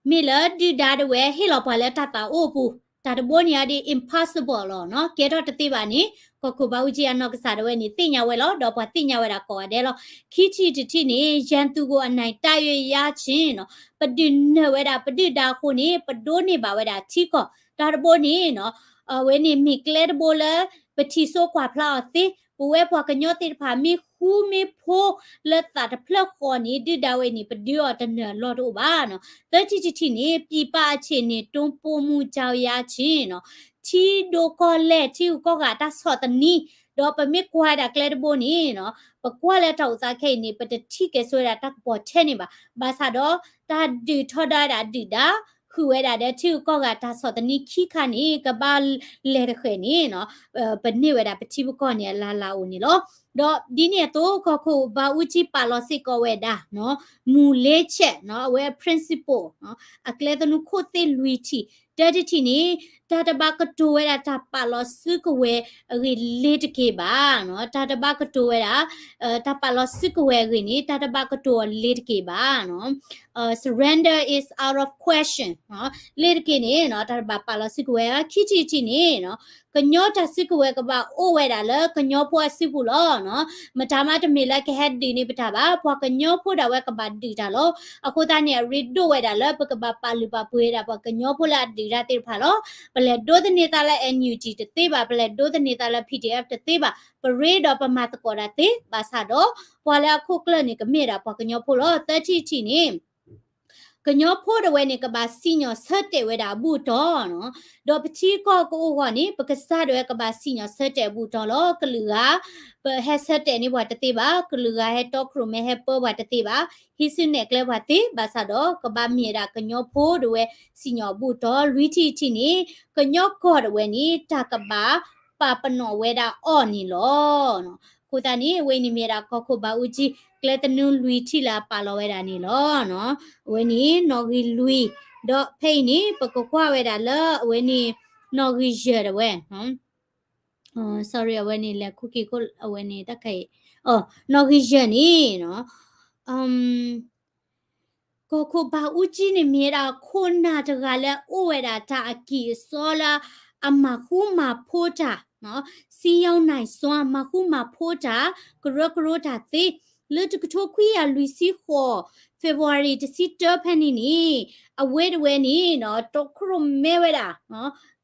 မ့ၢ်လၢဒုၣ်ဒါတဝဲ ဟ့ၣ်လီၤပှၤလၢတၢ်သးအိၣ်အပူၤ, တၢ်တဘိန့ၣ်အဒ် impossible လီၤနီၤ, ကဲထီၣ်တသ့ဘၣ်န့ၣ် ကီၢ်ခိၣ်ဘးအူကၠံအနီၢ်ကစၢ်ဒၣ်ဝဲန့ၣ် သ့ၣ်ညါဝဲလီၤ, ဒီးပှၤသ့ၣ်ညါဝဲဒၣ်ကိးဂၤဒဲးလီၤ. ခံထံၣ်တထံၣ်န့ၣ် ရန်သူကို အနိုင်တိုက်ရရခြင်းနီၤ, ပဒုးနၢၤဝဲဒၣ် ပဒုၣ်ဒါအဃိန့ၣ် ပဒိးန့ၢ်ဘၣ်ဝဲဒၣ်ထံကီၢ်, တၢ်တဘိန့ၣ်နီၤ အဝဲန့ၣ်မ့ၢ်ကျဲတဘိလၢ ပထံၣ်စိကွၢ်ဖျါအီၤသ့, ပဝဲပှၤကညီသ့ၣ်တဖၣ်မ့ၢ်ဃူမ့ၢ်ဖိးလၢသးတဖျၢၣ်ဃီန့ၣ် ဒုၣ်ဒါဝဲန့ၣ် ပဒုးအီၤတနၢၤအလီၢ်တအိၣ်ဘၣ်နီၤ. သၢထံၣ်တထံၣ်န့ၣ် ပြည်ပအခြေအနေတုံ့ပြန်မှုကြောင့်ရခြင်းနီၤ, ထံဒိၣ်ကီၢ်လဲၢ် ထံဂုၤကီၢ်ဂၤတၢ်ဆီၣ်သနံး, ဒီးပမ့ၢ်ကွၢ်ဝဲဒၣ်ကျဲတဘိန့ၣ်နီၤ ပကွၢ်လၢတၢ်အိၣ်သးခဲအံၤန့ၣ် ပတထံၣ်ကဲဆိဝဲဒၣ်တၢ်ကပီၤထဲန့ၣ်ဘၣ်. ဘၣ်ဆၣ်ဒီး တၢ်ဒုးထီဒါဝဲဒၣ်ဒုၣ်ဒါ ဃုာ်ဝဲဒၣ်ဒီးထံဂုၤကီၢ်ဂၤတၢ်ဆီၣ်သနံးခံခါန့ၣ် ကဘၣ်လဲၤတဃဲၤန့ၣ်နီၤ ပန့ၢ်ဝဲဒၣ်ပထံပကီၢ်န့ၣ်အလါလါအိၣ်န့ၣ်လီၤ. ဒီးဒ်န့ၣ်အသိး ကီၢ်ခိၣ်ဘးအူကၠံပာ်လီၤစ့ၢ်ကီးဝဲဒၣ်နီၤ မူၤလေးချက်နီၤ အဝဲ principle နီၤ အကျဲသနူခိၣ်သ့ၣ်လွံၢ်ထံၣ်, တၢတထံၣ်န့ၣ် တၢ်တဘၣ်ကတိၤဝဲဒၣ်တၢ်ပာ်လီၤစုကဝဲၤအဂ့ၢ်လ့ၤတက့ၢ်ဘၣ်နီၤ, တၢ်တဘၣ်ကတိၤဝဲဒၣ် တၢ်ပာ်လီၤစုကဝဲၤအဂ့ၢ်န့ၣ် တၢ်တဘၣ်ကတိၤအီၤလ့ၤတက့ၢ်ဘၣ်နီၤ surrender is out of question နီၤ, လ့ၤတက့ၢ်န့ၣ်နီၤ တၢ်တဘၣ်ပာ်လီၤစုကဝဲၤ, ခံထံၣ်တထံၣ်န့ၣ်နီၤ ကညီတၢ်စုကဝဲၤကဘၣ်အိၣ်ဝဲဒၣ်လၢကညီဖိအစုပူၤလီၤနီၤ, မတၤမးတမ့ၢ်လၢကဟဲဒုးန့ၢ်ပတၢ်ဘၣ်, ပှၤကညီဖိဒၣ်ဝဲကဘၣ်ဒုးတၢ်လီၤ. အဃိသတးန့ၣ် အရ့ဒိၣ်ဝဲဒၣ်လၢပကဘၣ်ပာ်လုၢ်ပာ်ပှ့ၤဝဲဒၣ်ပှၤကညီဖိလၢအဒုးတၢ်သ့ၣ်တဖၣ်လီၤ. ပလဲၤဒိးသန့ၤသးလၢ NUG တသ့ဘၣ်, ပလဲၤဒိးသန့ၤသးလၢ PDF တသ့ဘၣ်, ပရ့ဒီးပမၤသကိးတၢ်သ့, ဘၣ်ဆၣ်ဒီး ပှၤလၢအခိၣ်ကျၢၢ်န့ၣ် ကမ့ၢ်ဒၣ်ပှၤကညီဖိလီၤ. သၢထံၣ်တထံၣ်န့ၣ် ကညီဖိဒၣ်ဝဲန့ၣ် ကဘၣ်စံၣ်ညီၣ်ဆၢတဲာ်ဝဲဒၣ်အဘူၣ်အတီၢ်နီၤ, ဒီးပထံကီၢ်ကအိၣ်အဂီၢ်န့ၣ် ပကစၢ်ဒၣ်ဝဲကဘၣ်စံၣ်ညီၣ်ဆၢတဲာ်အဘူၣ်အတီၢ်လီၤ. ကလုာ်ဂၤ ပဟဲဆၢတဲာ်န့ၢ်ပှၤတသ့ဘၣ်, ကလုာ်ဂၤဟဲတီခိၣ်ရိၣ်မဲဟဲပၢပှၤတသ့ဘၣ်, ဟံးစုနဲၣ်ကျဲပှၤသ့, ဘၣ်ဆၣ်ဒီး ကဘၣ်မ့ၢ်ဝဲဒၣ်ကညီဖိဒၣ်ဝဲစံၣ်ညီၣ်အဘူၣ်အတီၢ်. လွံၢ်ထံၣ်တထံၣ်န့ၣ် ကညီကီၢ်ဒၣ်ဝဲန့ၣ် တၢ်ကဘၣ်ပာ်ပနီၣ်ဝဲဒၣ်အီၤန့ၣ်လီၤ. အဃိသတးန့ၣ် အဝဲန့ၣ်မ့ၢ်ဝဲဒၣ်ကီၢ်ခိၣ်ဘးအူကၠံ ကျဲသနူလွံၢ်ထံၣ်လၢအပာ်လီၤဝဲဒၣ်န့ၣ်လီၤ. အဝဲန့ၣ် နီၣ်ဂံၢ်လွံၢ်, ဒီးဖဲအံၤန့ၣ် ပကကွၢ်ဝဲဒၣ်လၢအဝဲန့ၣ် နီၣ်ဂံၢ်ယဲၢ်ဒၣ်ဝဲ sorry အဝဲန့ၣ်လဲၤခူၣ်က့ၤခိၣ်အဝဲန့ၣ်တၢ်ခဲအံၤ, နီၣ်ဂံၢ်ယဲၢ်န့ၣ်နီၤ ကီၢ်ခိၣ်ဘးအူကၠံန့ၣ် မ့ၢ်ဝဲဒၣ်ခိၣ်နၢ်တဂၤလၢအအိၣ်ဝဲဒၣ်တၢ်အကံၢ်အစီလၢအမၤဃူမၤဖိးတၢ်, စံယိၣ်နၢၢ်စွါ မၤဃူမၤဖိးတၢ် ကရၢကရိတၢ်သ့, လၢတကထိခွံကယၤလွံၢ်ဆံဃိး February တဆံတၢဖဲန့ၣ်န့ၣ် အဝဲတဝဲန့ၣ် တီခိၣ်ရိၣ်မဲဝဲဒၣ်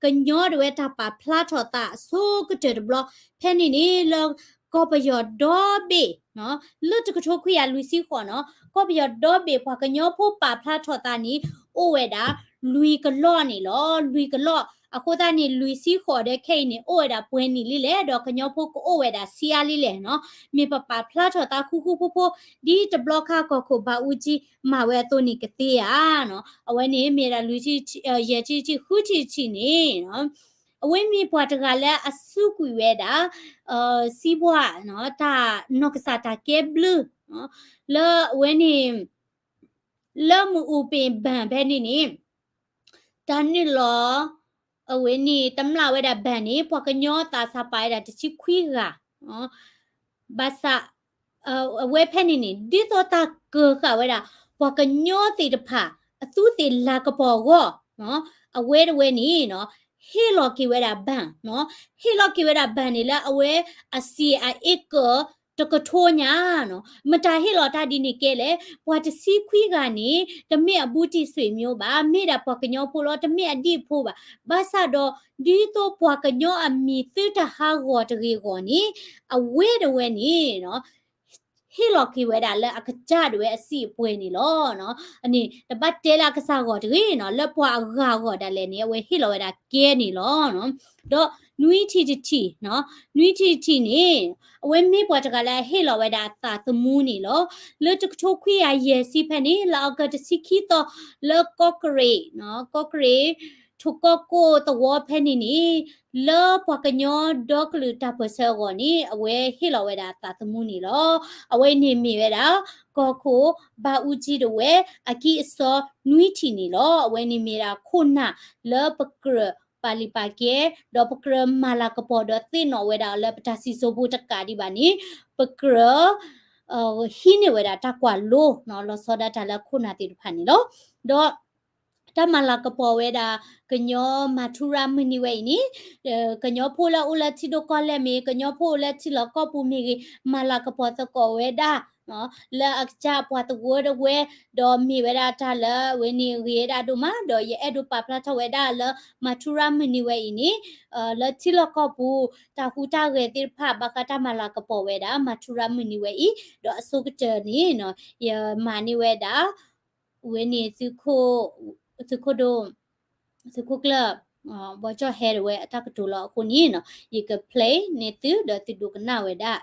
ကညီတဝဲတၢ်ပာ်ဖျါထီၣ်သးအဆိကတၢၢ်တဘျီ ဖဲန့ၣ်န့ၣ် လၢ ကီၢ်ပယီၤဒီဘ့ၣ် လၢတကထိခွံကယၤလွံၢ်ဆံဃိးနီၤ ကီၢ်ပယီၤဒီဘ့ၣ် ပှၤကညီဖိပာ်ဖျါထီၣ်သးန့ၣ် အိၣ်ဝဲဒၣ် လွံၢ်ကလီၢ်န့ၣ်လီၤ. လွံၢ်ကလီၢ် အဃိသတးန့ၣ် လွံၢ်ဆံဃိးဒီးခဲအံၤန့ၣ် အိၣ်ဝဲဒၣ်ပှဲၤနံၣ်လံလဲၣ် ဒီးကညီဖိကအိၣ်ဝဲဒၣ်ဆံးအါလံလဲၣ်နီၤ. မ့ၢ်ပပာ်ဖျါထီၣ်သးဃူဃူဖိးဖိး ဒ်တဘျီခါကီၢ်ခိၣ်ဘၣ်အူကၠံ မၤဝဲအသိးန့ၣ်ကသ့ဧါနီၤ. အဝဲန့ၣ်မ့ၢ်ဒၣ်လွံၢ်ထံၣ် ယဲၢ်ထံၣ်တထံၣ် ဃုထံၣ်တထံၣ်န့ၣ် အဝဲမ့ၢ်ပှၤတဂၤလၢအစူးကွံာ်ဝဲဒၣ် စံးပှၢ် တၢ်နီၢ်ကစၢ်တၢ်ကဲဘျုး လၢအဝဲန့ၣ် လၢမုၢ်အူပ့ၣ်ဘၣ်ဖဲန့ၣ်န့ၣ် တၢ်နုာ်လီၤ အဝဲန့ၣ် တမျၢ်ဝဲဒၣ်ဘၣ်န့ၣ် ပှၤကညီသးစၢ်ပာ်ဝဲဒၣ်တဆံခွံဂၤ ဘၣ်ဆၣ် အဝဲဖဲန့ၣ်န့ၣ် ဒ်သိးတၢ်ကၢၤဃာ်ဝဲဒၣ် ပှၤကညီသ့ၣ်တဖၣ် အသူးသ့ၣ်လၤကပီၤအဂီၢ် အဝဲတဝဲန့ၣ် ဟ့ၣ်လီၤက့ၤဝဲဒၣ်ဘၣ် ဟ့ၣ်လီၤက့ၤဝဲဒၣ်ဘၣ်န့ၣ်လၢအဝဲ အစံာ်အအ့ကၢၢ် တကထိညါနီၤ. မတၤဟ့ၣ်လီၤတၢ်ဒ်န့ၣ်ကဲလဲၣ်, ပှၤတဆံခွံဂၤန့ၣ် တမ့ၢ်အဘူးတံၢ်ဆွေမျိုးဘၣ်, မ့ၢ်ဒၣ်ပှၤကညီဖိလီၤ, တမ့ၢ်အဒံၣ်အဖိဘၣ်. ဘၣ်ဆၣ်ဒီး ဒ်သိးပှၤကညီအမံၤသုတဟးဂီၤတဂ့ၤအဂီၢ်န့ၣ် အဝဲတဝဲန့ၣ် ဟ့ၣ်လီၤက့ၤဝဲဒၣ်လၢအကစၢ်ဒၣ်ဝဲအစံာ်အပှဲၤန့ၣ်လီၤ. အန့ၣ် တဘၣ်တဲလၢအကစၢ်ဂီၢ်တဂ့ၤနီၤ, လၢပှၤအဂၤအဂီၢ်ဒၣ်လဲာ်န့ၣ် အဝဲဟ့ၣ်လီၤဝဲဒၣ်ကဲန့ၣ်လီၤ. ဒီးနွံထံၣ်တထံၣ်, နွံထံၣ်တထံၣ်န့ၣ် အဝဲမ့ၢ်ပှၤတဂၤလၢအဟ့ၣ်လီၤဝဲဒၣ်အသးသမူန့ၣ်လီၤ. လၢတကထိခွံကယၤယဲၢ်ဆံဖဲန့ၣ် လါအီကူးတဆံခံသီ လၢကီၢ်ကရ့ၣ်, ကီၢ်ကရ့ၣ် ထိၣ်ကီၢ်ကိၣ်သဝီဖဲန့ၣ်န့ၣ် လၢပှၤကညီဒီကလုာ်တၢ်ပၢၢ်ဆၢအဂီၢ်န့ၣ် အဝဲဟ့ၣ်လီၤဝဲဒၣ်အသးသမူန့ၣ်လီၤ. အဝဲန့ၣ်မ့ၢ်ဝဲဒၣ် ကီၢ်ခိၣ်ဘၣ်အူကၠံတဝဲ အကံၢ်အစီနွံထံၣ်န့ၣ်လီၤ. အဝဲန့ၣ်မ့ၢ်ဒၣ်ခိၣ်နၢ်လၢပကြၢးပာ်လုၢ်ပာ်ကဲ ဒီးပကြၢးမၤလၤကပီၤဒီးသ့ၣ်နီၣ်ဝဲဒၣ်လၢပတၢ်စံၣ်စိၤဖိတကးဒံးဘၣ်န့ၣ် ပကြၢး ဟံးန့ၢ်ဝဲဒၣ်တၢ်ကွၢ်လိ လီၤဆီဒၣ်တၢ်လၢခိၣ်နၢ်သ့ၣ်တဖၣ်န့ၣ်လီၤ. ဒီး တၢ်မၤလၤကပီၤဝဲဒၣ် ကညီမၤထူရၤမုၢ်နံၤဝဲအံၤန့ၣ် ကညီဖိလၢအိၣ်လၢထံဒိၣ်ကီၢ်လဲၢ်မ့ၢ်ဂ့ၤ, ကညီဖိအိၣ်လၢထံလီၢ်ကီၢ်ပူၤမ့ၢ်ဂ့ၤ, မၤလၤကပီၤသကိးဝဲဒၣ် လၢအကစၢ်ပှၤသဝီတဝဲ, ဒီးမ့ၢ်ဝဲဒၣ်တၢ်လၢအဝဲန့ၣ်ဂ့ၤဝဲဒၣ်ဒိၣ်မး, ဒီးယအဲၣ်ဒိးပာ်ဖျါထီၣ်ဝဲဒၣ်လၢမၤထူရၤမုၢ်နံၤဝဲအံၤန့ၣ် လၢထံလီၢ်ကီၢ်ပူၤ တၢ်ဟူးတၢ်ဂဲၤသ့ၣ်တဖၣ် ဘၣ်ဃးတၢ်မၤလၤကပီၤဝဲဒၣ် မၤထူရၤမုၢ်နံၤဝဲအံၤ, ဒီးအဆိကတၢၢ်န့ၣ် ယမၤန့ၢ်ဝဲဒၣ် ဝဲန့ၣ် သုးခိၣ်ဒိၣ် သုးခိၣ်ကျၢၢ် ဘီကၠီၣ်ဟဲတဝဲအတၢ်ကတိၤလီၤအဃိန့ၣ် ယက play န့ၢ်သု ဒီးသုဒိကနၣ်ဝဲဒၣ်,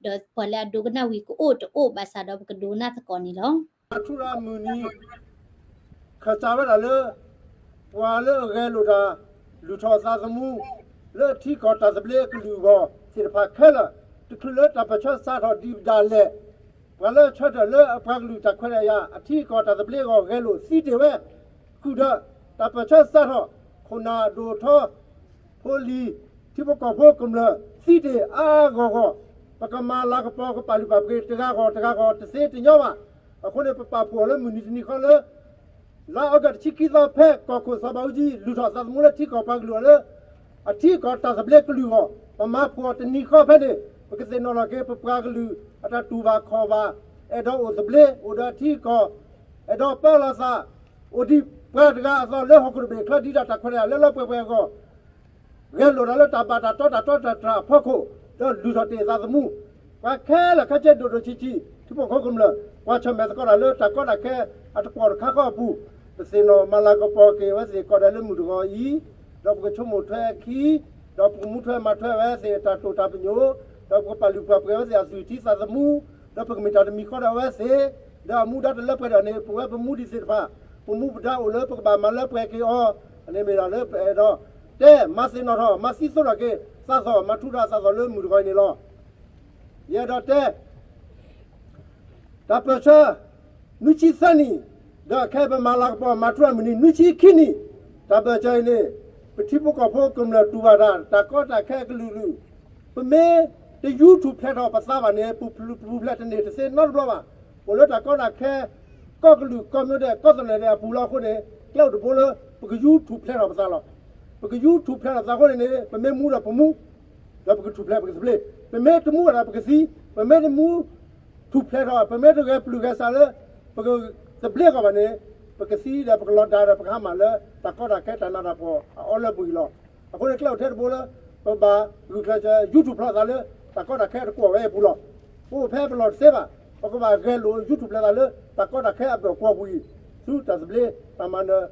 ဒီးပှၤလၢအဒိကနၣ်ဝံၤကအိၣ်တအိၣ်ဘၣ်ဆၣ်ဒီးပကဒိကနၣ်သကိးန့ၣ်လီၤ. မၤထူရၤမုၢ်နံၤ ခၢၣ်စးဝဲဒၣ်လၢ ပှၤလၢအဂဲၤလိာ်တၢ် လုၢ်ထီၣ်သးသမူ လၢအထံကီၢ်တၢ်သဘျ့အကလုာ်အဂီၢ်သ့ၣ်တဖၣ်ခဲလၢာ်, တချုးလၢတၢ်ပၢၢ်ဆၢစးထီၣ်ဒံးဒၣ်လဲာ်, ပှၤလၢအဆၢထၢၣ်လၢအပှၤကလုာ်တၢ်ခွဲးတၢ်ယာ် အထံအကီၢ်တၢ်သဘျ့အဂီၢ်ဂဲၤလိာ်သံတ့ၢ်ဝဲ, ဃုာ်ဒီး တၢ်ပၢၢ်ဆၢစးထီၣ် ခိၣ်နၢ်ဒိၣ်ထီ ဖိလံၤ ထံဖိကီၢ်ဖိကမျၢၢ်သံတ့ၢ်အါအါဂီၢ်ဂီၢ်, ပကမၤလၤကပီၤကပာ်လုၢ်ပာ်ပှ့ၤတဂၤဂီၢ်တဂၤဂီၢ်တသ့တညီဘၣ်. အဃိန့ၣ် ပပာ်ဖှိၣ်အီၤလၢမုၢ်နံၤတနံၤဃီလၢ လါအီကူးတဆံခံသီဖဲကီၢ်ခိၣ်စီၤဘးအူကၠံ လုၢ်ထီၣ်သးသမူလၢထံကီၢ်ပှၤကလုာ်အီၤလၢ အထံကီၢ်တၢ်သဘျ့ကလုာ်အဂီၢ် ပမၤဖှိၣ်အီၤတနံၤဃီဖဲန့ၣ် ပကသ့ၣ်နီၣ်လီၤက့ၤ ပပှၤကလုာ်အတၢ်တူၢ်ဘၣ်ခီၣ်ဘၣ် အဲၣ်ဒိးအိၣ်သဘျ့ အိၣ်ဒီးအထံအကီၢ် အဲၣ်ဒိးပၢလီၤသး အိၣ်ဒံးပှၤတဂၤအသိးလၢဟီၣ်ခိၣ်တဘ့ၣ်ချၢ ဒ်တၢ်တၢ်ခွဲးတၢ်ယာ်လၢလၢပှဲၤပှဲၤအဂီၢ် ဂဲၤလိာ်တၢ်လၢတၢ်ဘၣ်တၢ်တီတၢ်တီတၢ်တြၢ်အဖီခိၣ် ဒီးလုၢ်ထီၣ်တ့ၢ်သးသမူ, ပှၤခဲလၢာ်ခဲဆ့ဒိၣ်ဒိၣ်ဆံးဆံး ထံဖိကီၢ်ဖိကမျၢၢ် ပှၤဆၢၣ်မဲာ်သကိးတၢ်လၢတၢ်ကီတၢ်ခဲအတကွီၢ်တခါဃီအပူၤ, ပသ့ၣ်နီၣ်မၤလၤကပီၤက့ၤအဝဲသ့ၣ်ကိးဂၤဒဲးလၢမုၢ်တဂီၤအံၤ, ဒီးပကဆိကမိၣ်ထွဲအခံ, ဒီးပကမူထွဲမၤထွဲအဝဲသ့ၣ်အတၢ်တိာ်တၢ်ပညိၣ်, ဒီးပကပာ်လုၢ်ပာ်ပှ့ၤအဝဲသ့ၣ်အသွံၣ်ထံသးသမူ, ဒီးပကမ့ၢ်တၢ်တမံၤဃီဒီးအဝဲသ့ၣ်, ဒီးအမူဒါတလၢပှဲၤဒီးန့ၣ် ပဝဲပမူဒံးသ့ၣ်တဖၣ်, ပမူပဒါအိၣ်လၢပကဘၣ်မၤလၢပှဲၤက့ၤအီၤ, အန့ၣ်မ့ၢ်ဒၣ်လၢပအဲၣ်ဒိး တဲမၤသ့ၣ်နီၣ်ထီၣ် မၤသံသိးထီၣ်က့ၤ သးသီၣ်မၤထူရၤသးသီၣ်လၢမုၢ်တဂီၤအံၤန့ၣ်လီၤ. ယအဲၣ်ဒိးတဲ တၢ်ပၢၢ်ဆၢ နွံဆံသၢနံၣ်, ဒီးခဲအံၤပမၤလၤကပီၤမၤထူရၤမုၢ်နံၤ နွံဆံခံနံၣ်, တၢ်ပၢၢ်ဆၢအံၤန့ၣ် ပထံဖိကီၢ်ဖိကမျၢၢ်တူၢ်ဘၣ်တၢ် တၢ်ကီတၢ်ခဲအကလုာ်ကလုာ်, ပမ့ၢ်တယူထူၣ်ဖျဲးထီၣ်ပသးဘၣ်န့ၣ် ပူၤဖျဲးတန့ၢ်တသ့နီတဘျီဘၣ်. အိၣ်လၢတၢ်ကီတၢ်ခဲ ကီၢ်ကလုာ်ကီၢ်မိၢ်ဒဲး ကီၢ်သနၢၣ်ဒဲးအပူၤလီၤအဃိန့ၣ် ကျဲအိၣ်တဘိလၢ ပကယူထူၣ်ဖျဲးထီၣ်ပသးလီၤ. ပကယူထူၣ်ဖျဲးထီၣ်ပသးအဃိန့ၣ်န့ၣ် ပမ့ၢ်မူဒီးပမူ, ဒီးပကထူၣ်ဖျဲးပကသဘျ့, ပမ့ၢ်တမူဘၣ်ဒီးပကသံ, ပမ့ၢ်တမူ ထူၣ်ဖျဲးထီၣ် ပမ့ၢ်တဂဲၤပျုၢ်ဂဲၤဆးလၢ ပကသဘျ့အဂီၢ်ဘၣ်န့ၣ် ပကသံဒီးပကလီၤဒါဒီးပကဟါမၢ်လၢ တၢ်ကီတၢ်ခဲတၢ်နးတၢ်ဖှီၣ်အအီလၢပှဲၤအံၤလီၤ. အဃိန့ၣ် ကျဲအိၣ်ထဲတဘိလၢ ပဘၣ်ဂုာ်ကျဲးစၢးယူထူၣ်ဖျဲးသးလၢ တၢ်ကီတၢ်ခဲတကွီၢ်ဝဲအပူၤလီၤ. ပအိၣ်ဖဲပလီၢ်တသ့ဘၣ်, ပကဘၣ်ဂဲၤလိာ်ယူၢ်ထူၣ်ဖျဲးသးလၢ တၢ်ကီတၢ်ခဲအဘၢၣ်ကွီၢ်ပူၤအံၤ ဆူတၢ်သဘျ့တၢ်မၤနၢၤ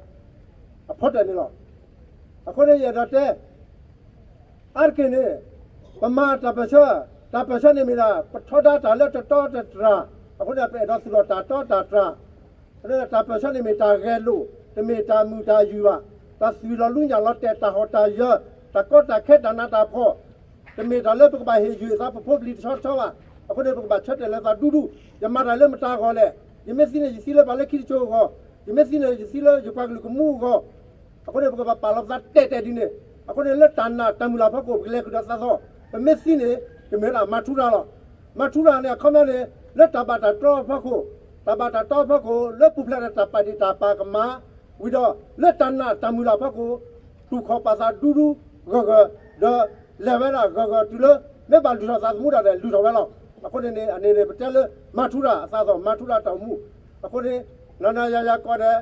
အဖီတၢၢ်န့ၣ်လီၤ. အဃိန့ၣ် ယအဲၣ်ဒိးတဲ အါတက့ၢ်န့ၣ် ပမၤတၢ်ပၢၢ်ဆၢ, တၢ်ပၢၢ်ဆၢန့ၣ်မ့ၢ်ဒၣ် ပထီဒါတၢ်လၢတတီတတြၢ်, အဃိန့ၣ် ပအဲၣ်ဒိးသူၣ်ထီၣ်တၢ်တီတၢ်တြၢ်, အဃိန့ၣ် တၢ်ပၢၢ်ဆၢန့ၣ်မ့ၢ်တၢ်ဂဲၤလိာ်, တမ့ၢ်တၢ်မုာ်တၢ်ယုၢ်ဘၣ်, တၢ်သွံၣ်လီၤလူညၣ်လီၤတဲာ် တၢ်ဟီၣ်တၢ်ယၢၤ, တၢ်ကီတၢ်ခဲတၢ်နးတၢ်ဖှီၣ် တမ့ၢ်တၢ်လၢပကဘၣ်ဟ့ၣ်ယုၢ်သးပဖိပလံၤတဆီတဆီဘၣ်. အဃိန့ၣ် ပကဘၣ်ဆၢတဲာ်လီၤသးဒူဒူ, ယမၤတၢ်လၢမတၤအဂီၢ်လဲၣ်, ယမ့ၢ်သံန့ၣ် ယသံလၢပှၤလၢခံတစိၤအဂီၢ်, ယမ့ၢ်သံန့ၣ် ယသံလၢယပှၤကလုာ်ကမူအဂီၢ်, အဃိန့ၣ် ပကဘၣ်ပာ်လီၤပသးတဲာ်တဲာ်ဒ်န့ၣ်, အဃိန့ၣ် လၢတၢ်နာ်တၢ်မုၢ်လၢ်ဖီခိၣ် ပကလဲၤဃုာ်ဒီးသးသီ, ပမ့ၢ်သံန့ၣ် ကမ့ၢ်ဝဲဒၣ်မၤထူရၤလီၤ. မၤထူရၤန့ၣ် အခီပညီန့ၣ် လၢတၢ်ဘၣ်တၢ်တီအဖီခိၣ်, တၢ်ဘၣ်တၢ်တီအဖီခိၣ် လၢပူၤဖျဲးဒီးတၢ်ပာ်ဒ့ၣ်တၢ်ပာ်ကမၣ်, ဝံၤဒီး လၢတၢ်နာ်တၢ်မုၢ်လၢ်အဖီခိၣ် တူၢ်ခီၣ်ပာ်သးဒူဒူဂၢၢ်ဂၢၢ်, ဒီးလဲၤဝဲဒၣ်ဂၢၢ်ဂၢၢ်တုၤလၢ မ့ၢ်ဘၣ်လုၢ်ထီၣ်သးသမူဒၣ်လဲာ် လုၢ်ထီၣ်ဝဲလီၤ. အဃိန့ၣ်န့ၣ် အန့ၣ်န့ၣ် ပတဲလၢမၤထူရၤအသးသီ, မၤထူရၤတၢ်အိၣ်မူ. အဃိန့ၣ် နၤနၤယၤယၤကိးဂၤဒဲး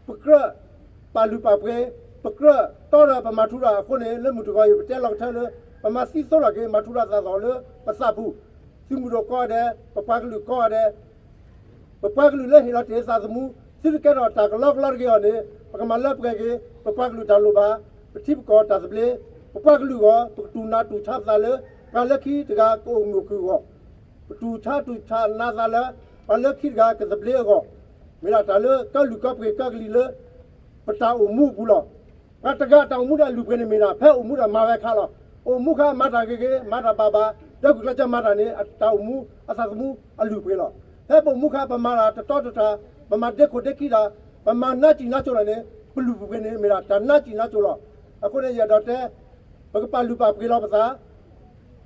ပကြၢးပာ်လုၢ်ပာ်ပှ့ၤ, ပကြၢးတီဒီးပမၤထူရၤအဃိန့ၣ် လၢမုၢ်တဂီၤအံၤ ပတဲလီၤကထၢလၢ ပမၤသံသိလီၤက့ၤ မၤထူရၤသးသီလၢပသးပူၤ, သုးမုၢ်ဒိၣ်ကိးဂၤဒဲး, ပပှၤကလုာ်ကိးဂၤဒဲး, ပပှၤကလုာ်လၢဟ့ၣ်လီၤတ့ၢ်သးသမူ, သုတကဲထီၣ်တၢ်ကလီကလီတဂ့ၤအီၤန့ၣ် ပကမၤလၢပှဲၤက့ၤ ပပှၤကလုာ်တၢ်လိၣ်ဘၣ်, ပထံပကီၢ်တၢ်သဘျ့, ပပှၤကလုာ်အဂီၢ် ပကတူၢ်နးတူၢ်ဆါပသးလၢ ပှၤလၢခံတဂၤကအိၣ်မုာ်ခုၣ်အဂီၢ်, ပတူၢ်ဆါတူၢ်ဆါနးသးလၢ ပှၤလၢခံတဂၤကသဘျ့အဂီၢ်, မ့ၢ်ဒၣ်တၢ်လၢကလုာ်ကီၢ်ပှ့ၤကၢကလံၤလၢ ပတၢ်အိၣ်မူအပူၤလီၤ. ပှၤတဂၤတၢ်အိၣ်မူဒီးအလုၢ်အပှ့ၤန့ၣ်မ့ၢ်ဒၣ် ဖဲအိၣ်မူဒီးမၤဝဲအခါလီၤ. အိၣ်မူအခါမၤတၢ်ဂ့ၤဂ့ၤ မၤတၢ်ဘၣ်ဘၣ်, ဒီးဂုာ်ကျဲးစၢးမၤတၢ်န့ၣ် တၢ်အိၣ်မူအသးသမူအလုၢ်အပှ့ၤလီၤ. ဖဲပအိၣ်မူအခါ ပမၤတၢ်တတီတတြၢ်, ပမၤဒ့ခိၣ်ဒ့ခံတၢ်, ပမၤနါစံၣ်နါစိၤတၢ်န့ၣ် ပလုၢ်ပှ့ၤန့ၣ်မ့ၢ်ဒၣ်တၢ်နါစံၣ်နါစိၤလီၤ. အဃိန့ၣ် ယအဲၣ်ဒိးတဲ ပကပာ်လုၢ်ပာ်ပှ့ၤလီၤပသး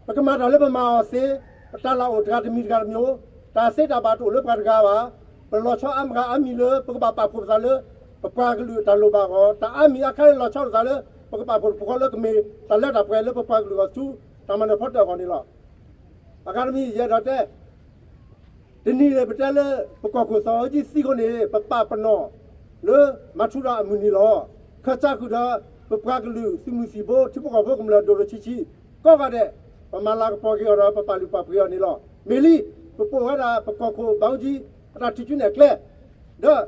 ပကမၤတၢ်လၢပမၤအီၤသ့, ပတၢ်လၢအိၣ်တဂၤတမံၤတဂၤတမံၤ, တၢ်သ့တၢ်ဘၣ်တအိၣ်လၢပှၤတဂၤဘၣ်, ပလီၤဆီအါမးအါမံၤလၢ ပကဘၣ်ပာ်ဖှိၣ်ပသးလၢ ပပှၤကလုာ်အတၢ်လိၣ်ဘၣ်အဂီၢ်, တၢ်အါမံၤအါခါန့ၣ် လီၤဆီလိာ်သးလၢ ပကပာ်ဖှိၣ်တပူၤဃီလၢကမ့ၢ်တၢ်လၢတၢ်ပှဲၤလၢပပှၤကလုာ်အဂီၢ်ဆူ တၢ်မၤနၢၤဖီတၢၣ်အဂီၢ်န့ၣ်လီၤ. အဂၤတမံၤ ယအဲၣ်ဒိးတဲ တနံၤန့ၣ် ပတဲလၢ ပကီၢ်ခိၣ်စီၤအူကၠံသံအဃိန့ၣ် ပပာ်ပနီၣ်လၢ မၤထူရၤအမုၢ်နံၤလီၤ. ခၢၣ်စးဃုာ်ဒီး ပပှၤကလုာ်သုးမုၢ်သံၣ်ဘိ ထံဖိကီၢ်ဖိကမျၢၢ်ဒိၣ်ဒိၣ်ဆံးဆံး ကိးဂၤဒဲး ပမၤလၤကပီၤက့ၤအီၤဒီး ပပာ်လုၢ်ပာ်ပှ့ၤအီၤန့ၣ်လီၤ. မ့ၢ်လံ ပပိာ်ဝဲဒၣ် ပကီၢ်ခိၣ်ဘၣ်အူကၠံ အတၢ်ထံၣ်စုနဲၣ်ကျဲ ဒီး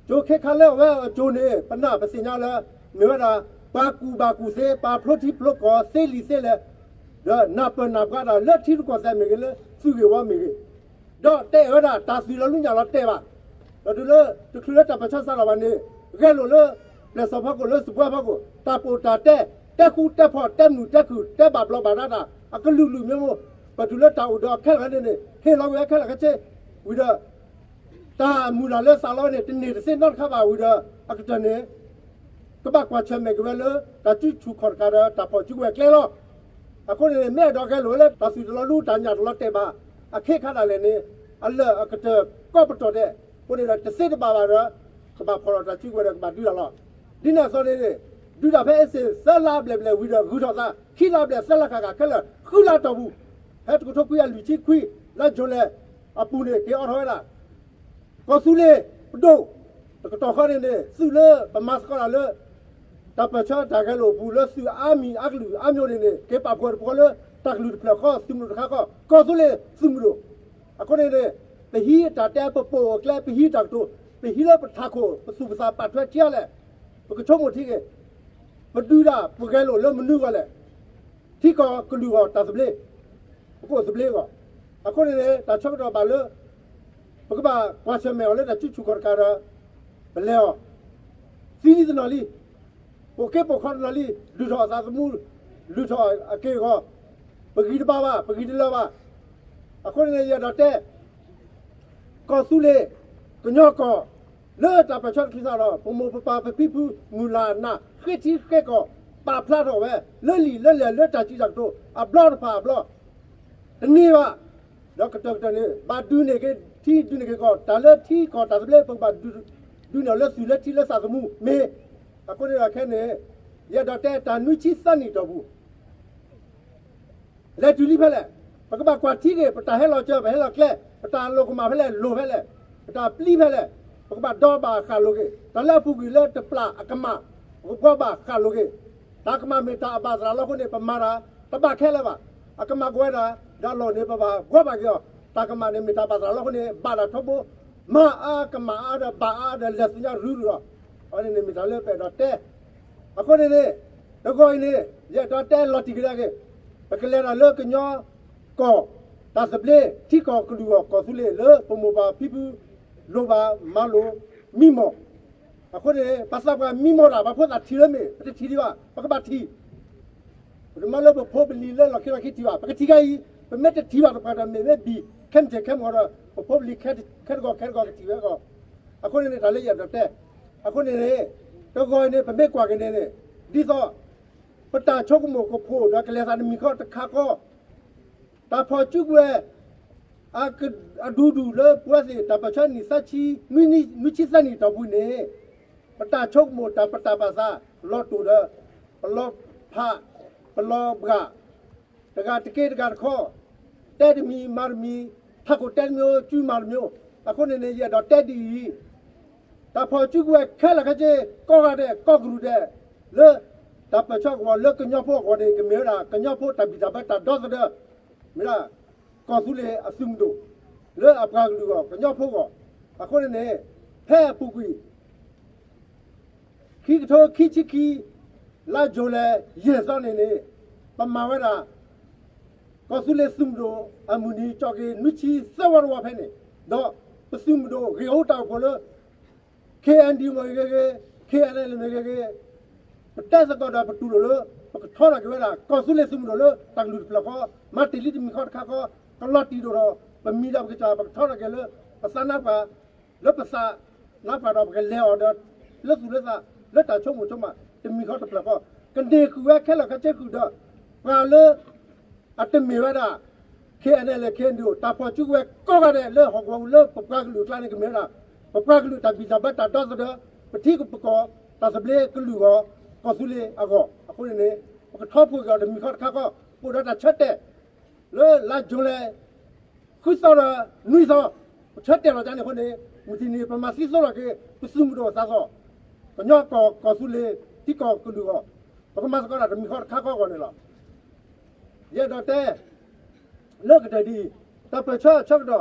ကၠိခဲခါလၢအဝဲအကၠိန့ၣ် ပနၢ်ပသ့ၣ်ညါလၢ မ့ၢ်ဝဲဒၣ် ပှၤကူၣ်ဘၣ်ကူၣ်သ့ ပှၤဖျိထံဖျိကီၢ်သ့လံာ်သ့လဲၣ်, ဒီးနၢ်ပၢၢ်နၢ်ပှၤတၢ်လၢထံရူၢ်ကီၢ်သဲးမ့ၢ်ဂ့ၤ လၢသုးဂ့ၢ်ဝီမ့ၢ်ဂ့ၤ, ဒီးတဲအဝဲဒၣ်တၢ်သွံၣ်လီၤလူညၣ်လီၤတဲာ်ဘၣ်. ဒီးတုၤလၢ တချုးလၢတၢ်ပၢၢ်ဆၢစးထီၣ်ဘၣ်န့ၣ် ဂဲၤလိာ်လၢ ပျဲၢ်စီၤဖီခိၣ်လၢသုးပှၤဖီခိၣ် တၢ်ပိာ်တၢ်တဲ တဲဃူတဲဖိး တဲမုာ်တဲခုၣ် တဲဘၣ်ဘျီးဘၣ်ဒါတၢ် အကလုာ်ကလုာ်မ့ၢ်မိၢ် ပတုၤလၢတၢ်အိၣ်ဒီးအခဲလၢာ်ခဲဆ့န့ၣ် ဟ့ၣ်လီၤကွံာ်အခဲလၢာ်ခဲဆ့ ဝံၤဒီး တၢ်မုၢ်လၢ်လၢသးလီန့ၣ် တန့ၢ်တသ့နီတခါဘၣ်ဝံၤဒီး အကတၢၢ်န့ၣ် ကဘၣ်ကွၢ်ဆၢၣ်မဲာ်က့ၤဝဲလၢ တၢ်စုဆူၣ်ခီၣ်တကးဒီး တၢ်ဖီၣ်စုကဝဲၤကျဲလီၤ. အဃိန့ၣ် မ့ၢ်အဲၣ်ဒိးဂဲၤလိာ်ဝဲလၢ တၢ်သွံၣ်တလီၤလူ တၢ်ညၣ်တလီၤတဲာ်ဘၣ် အခ့ခါဒၣ်လဲာ်န့ၣ် အလၢာ်အကတၢၢ်ကီပတီၢ်ဒဲး အဃိန့ၣ်ဒီး တသ့တဘၣ်ဘၣ်ဒီး ကဘၣ်ဖီၣ်ဒီးတၢ်စုကဝဲၤဒီး ကဘၣ်ဒုးတၢ်လီၤ. ဒ်န့ၣ်အသိးန့ၣ် ဒုးတၢ်ဖဲအ့စ့ၣ် သၢလါဘျဲၣ်ဘျဲၣ်ဝံၤဒီး ဂုၤထီၣ်သး ခံလါဘျဲၣ် သၢလါဃၣ်ဃၣ်ခဲလၢာ် ဃုလါတီၢ်ပူၤ ဖဲတကထိခွံကယၤလွံၢ်ဆံခွံ လါယူၤလံအပူၤန့ၣ် က့ၤအိးထီၣ်ဝဲဒၣ် ကီၢ်သူလ့ၤပဒိၣ် တကတီၢ်ဃီန့ၣ်န့ၣ် သုးလၢပမၤသကိးတၢ်လၢ တၢ်ပၢၢ်ဆၢတၢ်ဂဲၤလိာ်အပူၤလၢသုးအါမံၤအါကလုာ်အါမျိုးန့ၣ်န့ၣ် က့ၤပာ်ဖှိၣ်တပူၤဃီလၢ တၢ်ကလုာ်တဖျၢၣ်ဃီ သုးမုၢ်ဒိၣ်တခါဃီ ကီၢ်သူလ့ၤသုးမုၢ်ဒိၣ်. အဃိန့ၣ်န့ၣ် ပဟံးတၢ်တဲပပိာ်အကျဲ ပဟံးတၢ်ကတိၤ ပဟံးလၢပထးခိၣ် ပသူၣ်ပသးပာ်ထွဲထံအါလဲၣ် ပကဆိကမိၣ်ထံက့ၤ ပဒုးတၢ်ပဂဲၤလိာ်လၢမနုၤအဂီၢ်လဲၣ် ထံကီၢ်ကလုာ်အဂီၢ်တၢ်သဘျ့ ပကအိၣ်သဘျ့အဂီၢ်. အဃိန့ၣ်န့ၣ် တၢ်ဆၢကတီၢ်ဘၣ်လၢ ပကဘၣ်ကွၢ်ဆၢၣ်မဲာ်အီၤလၢတၢ်စုဆူၣ်ခီၣ်တကးဒီး ပလဲၤအီၤ သံလံတနီၤလံ. ပိာ်က့ပိာ်ခီတနီၤလံ. လုၢ်ထီၣ်အသးသမူ လုၢ်ထီၣ်အက့ၢ်အဂီၤ ပဂံၢ်တဘါဘၣ် ပဂံၢ်တလၢာ်ဘၣ်. အဃိန့ၣ်န့ၣ် ယအဲၣ်ဒိးတဲ ကီၢ်သူလ့ၤ ကညီကီၢ် လၢတၢ်ပၢၢ်ဆၢတချုးစးဒီး ပမိၢ်ပပၢ်ပဖံဖု မုၢ်လၢ်နၢ် ဃ့ထံဃ့ကီၢ် ပာ်ဖျါထီၣ်ဝဲ လၢလံာ်လၢလဲၢ်လၢတၢ်စံးတၢ်ကတိၤ အဘျီတဖၣ်အဘျီ တန့ၢ်ဘၣ်. ဒီးကတၢၢ်ကတၢၢ်န့ၣ် ဘၣ်ဒုးန့ၢ်က့ၤထံ ဒုးန့ၢ်က့ၤကီၢ် တၢ်လၢထံကီၢ်တၢ်သဘျ့ ပကဘၣ်ဒုးန့ၢ်အီၤလၢသုးလၢထံလၢသးသမူမ့ၢ်. အဃိန့ၣ်ဒီးခဲန့ၣ် ယအဲၣ်ဒိးတဲတၢ်နွံဆံသၢနံၣ်တီၢ်ပူၤ လဲၤတုၤလံဖဲလဲၣ်. ပကဘၣ်ကွၢ်ထံက့ၤ ပတၢ်ဟဲလီၤစၢၤ ပဟဲလီၤကျဲ ပတၢ်လိၣ်ကမၣ်ဖဲလဲၣ် လိၣ်ဖဲလဲၣ်, ပတၢ်ပျံၤဖဲလဲၣ်, ပကဘၣ်ဒီဘၣ်ဃၣ်လိၤက့ၤ. တၢ်လၢအပူၤကွံာ်လၢတပျၢ်အကမၣ် ပကဘီဘၣ်ဃၣ်လိၤက့ၤ. တၢ်ကမၣ်မ့ၢ်တၢ်အဘၣ်သရၣ်လီၤအဃိန့ၣ် ပမၤတၢ် တဘၣ်ခဲလၢာ်ဘၣ်. အကမၣ်ကဝဲဒၣ် ဒီးလီၢ်န့ၣ် ပဘၣ်ကွၢ်ဘၣ်က့ၤအီၤ, တၢ်ကမၣ်န့ၣ်မ့ၢ်တၢ်ဘၣ်သးလီအဃိန့ၣ် ဘၣ်ဒၣ်ထီဘိ, မၤအါကမၣ်အါဒီးဘၣ်အါဒီးလဲၤသညါရုရုလီၤ. အန့ၣ်န့ၣ်မ့ၢ်တၢ်လၢပအဲၣ်ဒိးတဲ, အဃိန့ၣ်န့ၣ်, တဂီၤအံၤန့ၣ် ယအဲၣ်ဒိးတဲလီၤတံၢ်ကဒါက့ၤ, ပကလဲၤတၢ်လၢကညီကီၢ် တၢ်သဘျ့ထံကီၢ်ကလုာ်အဂီၢ် ကီၢ်သူလ့ၤလၢပမိၢ်ပၢ်ဖံဖု လိၣ်ဘၣ်မၤလိာ်မံမီၢ်, အဃိန့ၣ် ပှၤသးပှၢ်မံမီၢ်တၢ် ပှၤဖိသၣ်ထံၣ်လၢမ့ၢ် ပတထံၣ်ဒံးဘၣ် ပကဘၣ်ထံၣ် ပတမၤလၢပဖိပလံၤလၢလီၢ်ခံလီၢ်ခံထံၣ်ဘၣ် ပကထံၣ်ခဲအံၤ, ပမ့ၢ်တထံၣ်ဘၣ်သပှၢ်တၢၢ်မ့ၢ်မ့ၢ်ဘံၣ် ခဲမုၢ်ဆ့ၣ်ခဲမုၢ်ဂီၤဒီး ပဖိပလံၤခဲတဂီၤခဲတဂီၤကထံၣ်ဝဲအဂီၢ်, အဃိန့ၣ်န့ၣ် တၢ်လၢယအဲၣ်ဒိးတဲ, အဃိန့ၣ်န့ၣ်, တဂီၤအံၤန့ၣ်ပမ့ၢ်ကွၢ်က့ၤန့ၣ်န့ၣ်, ဒ်သိး ပတၢ်ဆိကမိၣ်ကဖိးဒီးကလဲၤသးတမံၤဃီတခါဃီ တၢ်ဖီၣ်စုကဝဲၤ အဒူဒူၣ်လၢပဝဲသ့ၣ် တၢ်ပၢၢ်ဆၢနံၣ်သၢဆံ, နွံဆံသၢနံၣ်တီၢ်ပူၤန့ၣ်, ပတၢ်ဆိကမိၣ်တၢ်ပတၢ်ပာ်သး လီၤတိၢ်ဒီး ပလီၤဖး, ပလီၤဘှး, တဂၤတက့ၢ်တဂၤတခီ, တဲတမံၤမၤတမံၤ, ထးခိၣ်တဲတမံၤ စုမၤတမံၤ, အဃိန့ၣ်န့ၣ် ယအဲၣ်ဒိးတဲဒ်အံၤ တၢ်ဖီၣ်စုကဝဲၤခဲလၢာ်ခဲဆ့ ကိးဂၤဒဲး ကိးကရူၢ်ဒဲး လၢ တၢ်ပၢၢ်ဆၢကဝီၤလၢကညီဖိအဂီၢ်န့ၣ် ကမ့ၢ်ဝဲဒၣ် ကညီဖိတၢ်ဘံၣ်တၢ်ဘၢတၢ်ဒီသဒၢ, မ့ၢ်ဒၣ် ကီၢ်သူလ့ၤအသုးမုၢ်ဒိၣ် လၢအပှၤကလုာ်အဂီၢ် ကညီဖိအဂီၢ်, အဃိန့ၣ်န့ၣ်, ဖဲအပူၤကွံာ် ခံကထိခံဆံခံ လါယူၤလံ ယဲၢ်သီန့ၣ်န့ၣ်, ပမၤဝဲဒၣ် ကီၢ်သူလ့ၤသုးမုၢ်ဒိၣ်အမုၢ်နံၤ ကၠီၣ်က့ၤနွံဆံသၢဝီတဝီဖဲန့ၣ်, ဒီးပသုးမုၢ်ဒိၣ်ဂ့ၢ်အိၣ်တၢ်အိၣ်ဖှိၣ်လၢ ခ့ၣ်အဲၣ်ယူၣ်မ့ၢ်ဂ့ၤဂ့ၤ, ခ့ၣ်အဲၣ်အဲလ်မ့ၢ်ဂ့ၤဂ့ၤ, ပတဲသကိးဒီးပတူၢ်လိာ်လၢ ပကထီထီၣ်က့ၤဝဲဒၣ် ကီၢ်သူလ့ၤသုးမုၢ်ဒိၣ်လၢတၢ်ကလုၢ်တဖျၢၣ်ဃီ, မၤတ့ၢ်လံတမံၤဃီတခါဃီ, ကလီၤတံၢ်ဒိၣ်ဒီး ပမံၤဒီးပကစၢ် ပကထီထီၣ်က့ၤလၢ ပသးနါပှၤ လၢပသးနါပှၤဒီး ပကလဲၤအီၤဒီး လၢသူၣ်လၢသး လၢတၢ်ဆိကမိၣ်ဆိကမး တမံၤဃီတဖျၢၣ်ဃီ, ကန့ၢ်ဃုာ်ဝဲခဲလၢာ်ခဲဆ့ဃုာ်ဒီး ပှၤလၢ အတမ့ၢ်ဝဲဒၣ် ခ့ၣ်အဲၣ်အဲလ် ခ့ၣ်အဲၣ်ယူၣ် တၢ်ဖီၣ်စုကဝဲၤကိးဂၤဒဲးလၢဟီၣ်ကဝီၤပူၤလၢပပှၤကလုာ်အကျါန့ၣ် ကမ့ၢ်ဝဲဒၣ် ပပှၤကလုာ်တၢ်ဘံၣ်တၢ်ဘၢတၢ်ဒီသဒၢ ပထံပကီၢ်တၢ်သဘျ့ကလုာ်အဂီၢ် ကီၢ်သူလ့ၤအဂီၢ် အဃိန့ၣ်န့ၣ် ပကထီဘိက့ၤအီၤတမံၤဃီတခါဃီ အိၣ်ဒီးတၢ်ဆၢတဲာ် လၢလါယူၤလံ ဃုသီဒီးနွံသီ ပဆၢတဲာ်လီၤဒ်န့ၣ်အဃိန့ၣ် မုၢ်တနံၤပမၤသံသိလီၤက့ၤ ပသုးမုၢ်ဒိၣ်သးသီၣ် ကညီကီၢ် ကီၢ်သူလ့ၤ ထံကီၢ်ကလုာ်အဂီၢ် ပကမၤသကိးတၢ်တမံၤဃီတခါဃီအဂီၢ်န့ၣ်လီၤ. ယအဲၣ်ဒိးတဲ လၢကတၢၢ်ဒ်အံၤ တၢ်ပၢၢ်ဆၢ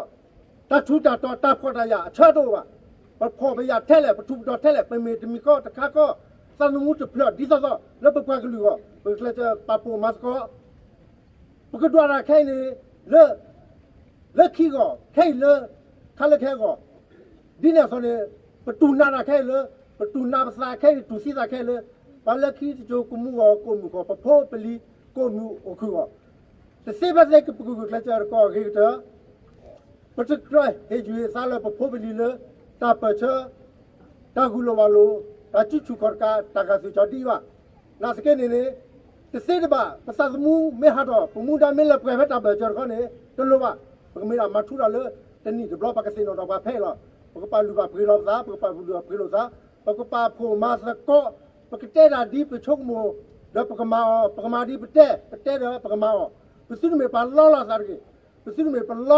အဆၢကတီၢ် တၢ်ထူးတၢ်တီၤ တၢ်ဖှီၣ်တၢ်ယာ်အဆၢတအိၣ်ဘၣ်. ပဖှီၣ်ပယာ်ထဲလဲၣ် ပထူးပတီၤထဲလဲၣ် ပမ့ၢ်တမံၤဃီတခါဃီ သးသမူတဖျၢၣ်ဒ်သိးသိး လၢပပှၤကလုာ်အဂီၢ် ပကကျဲးစၢးပာ်ဖှိၣ်မၤသကိး ပကဒွးတၢ်ခဲအံၤန့ၣ် လၢ လၢခံဂီၢ် ခဲအံၤလၢ ခါလၢခဲအဂီၢ် ဒ်န့ၣ်အသိးန့ၣ် ပတူၢ်နးတၢ်ခဲအံၤလၢ ပတူၢ်နးပသးခဲအံၤ တူၢ်သံသးခဲအံၤလၢ ပှၤလၢခံတစိၤကမူအဂီၢ် ကိးမုၢ်ဃီ ပဖိပလံၤ ကိးမုၢ်အိၣ်ခုၣ်အဂီၢ် တသ့ဖဲသ့ကပဂုာ်ကျဲးစၢးတကီၢ်အဂ့ၤကတၢၢ် ပတကြၢးဟ့ၣ်ယုၢ်ဟ့ၣ်သါလၢပဖိပလံၤလၢ တၢ်ပၢၢ်ဆၢ တၢ်ဂုၢ်လိာ်ဘၣ်လိာ် တၢ်စုဆူၣ်ခီၣ်တကး တၢ်ဂာ်သွံၣ်ကၠီဒ်အံၤဘၣ်. နာ်သက့န့ၣ်န့ၣ် တသ့တဘၣ် ပသးသမူမ့ၢ်ဟးထီၣ် ပမူဒါမ့ၢ်လၢပှဲၤဖဲတၢ်ပၢၢ်ဆၢတခီန့ၣ် တလိၣ်ဘၣ်. ပကမ့ၢ်ဒၣ်မၤထူတၢ်လၢ တနံၣ်တဘျီ ပကသ့ၣ်နီၣ်ထီၣ်ပှၤဖဲအံၤလီၤ. ပကပာ်လုၢ်ပာ်ပှ့ၤလီၤပသး ပကပာ်လုၢ်ပာ်ပှ့ၤလိာ်သး ပကပာ်ဖှိၣ်မၤသကိး ပကတဲဒၣ်ဒ်ပဆိကမိၣ် ဒီးပကမၤအီၤ ပကမၤဒ်ပတဲ ပတဲဒီးပကမၤအီၤ ပသုတမ့ၢ်ပှၤလီလီၤသးတ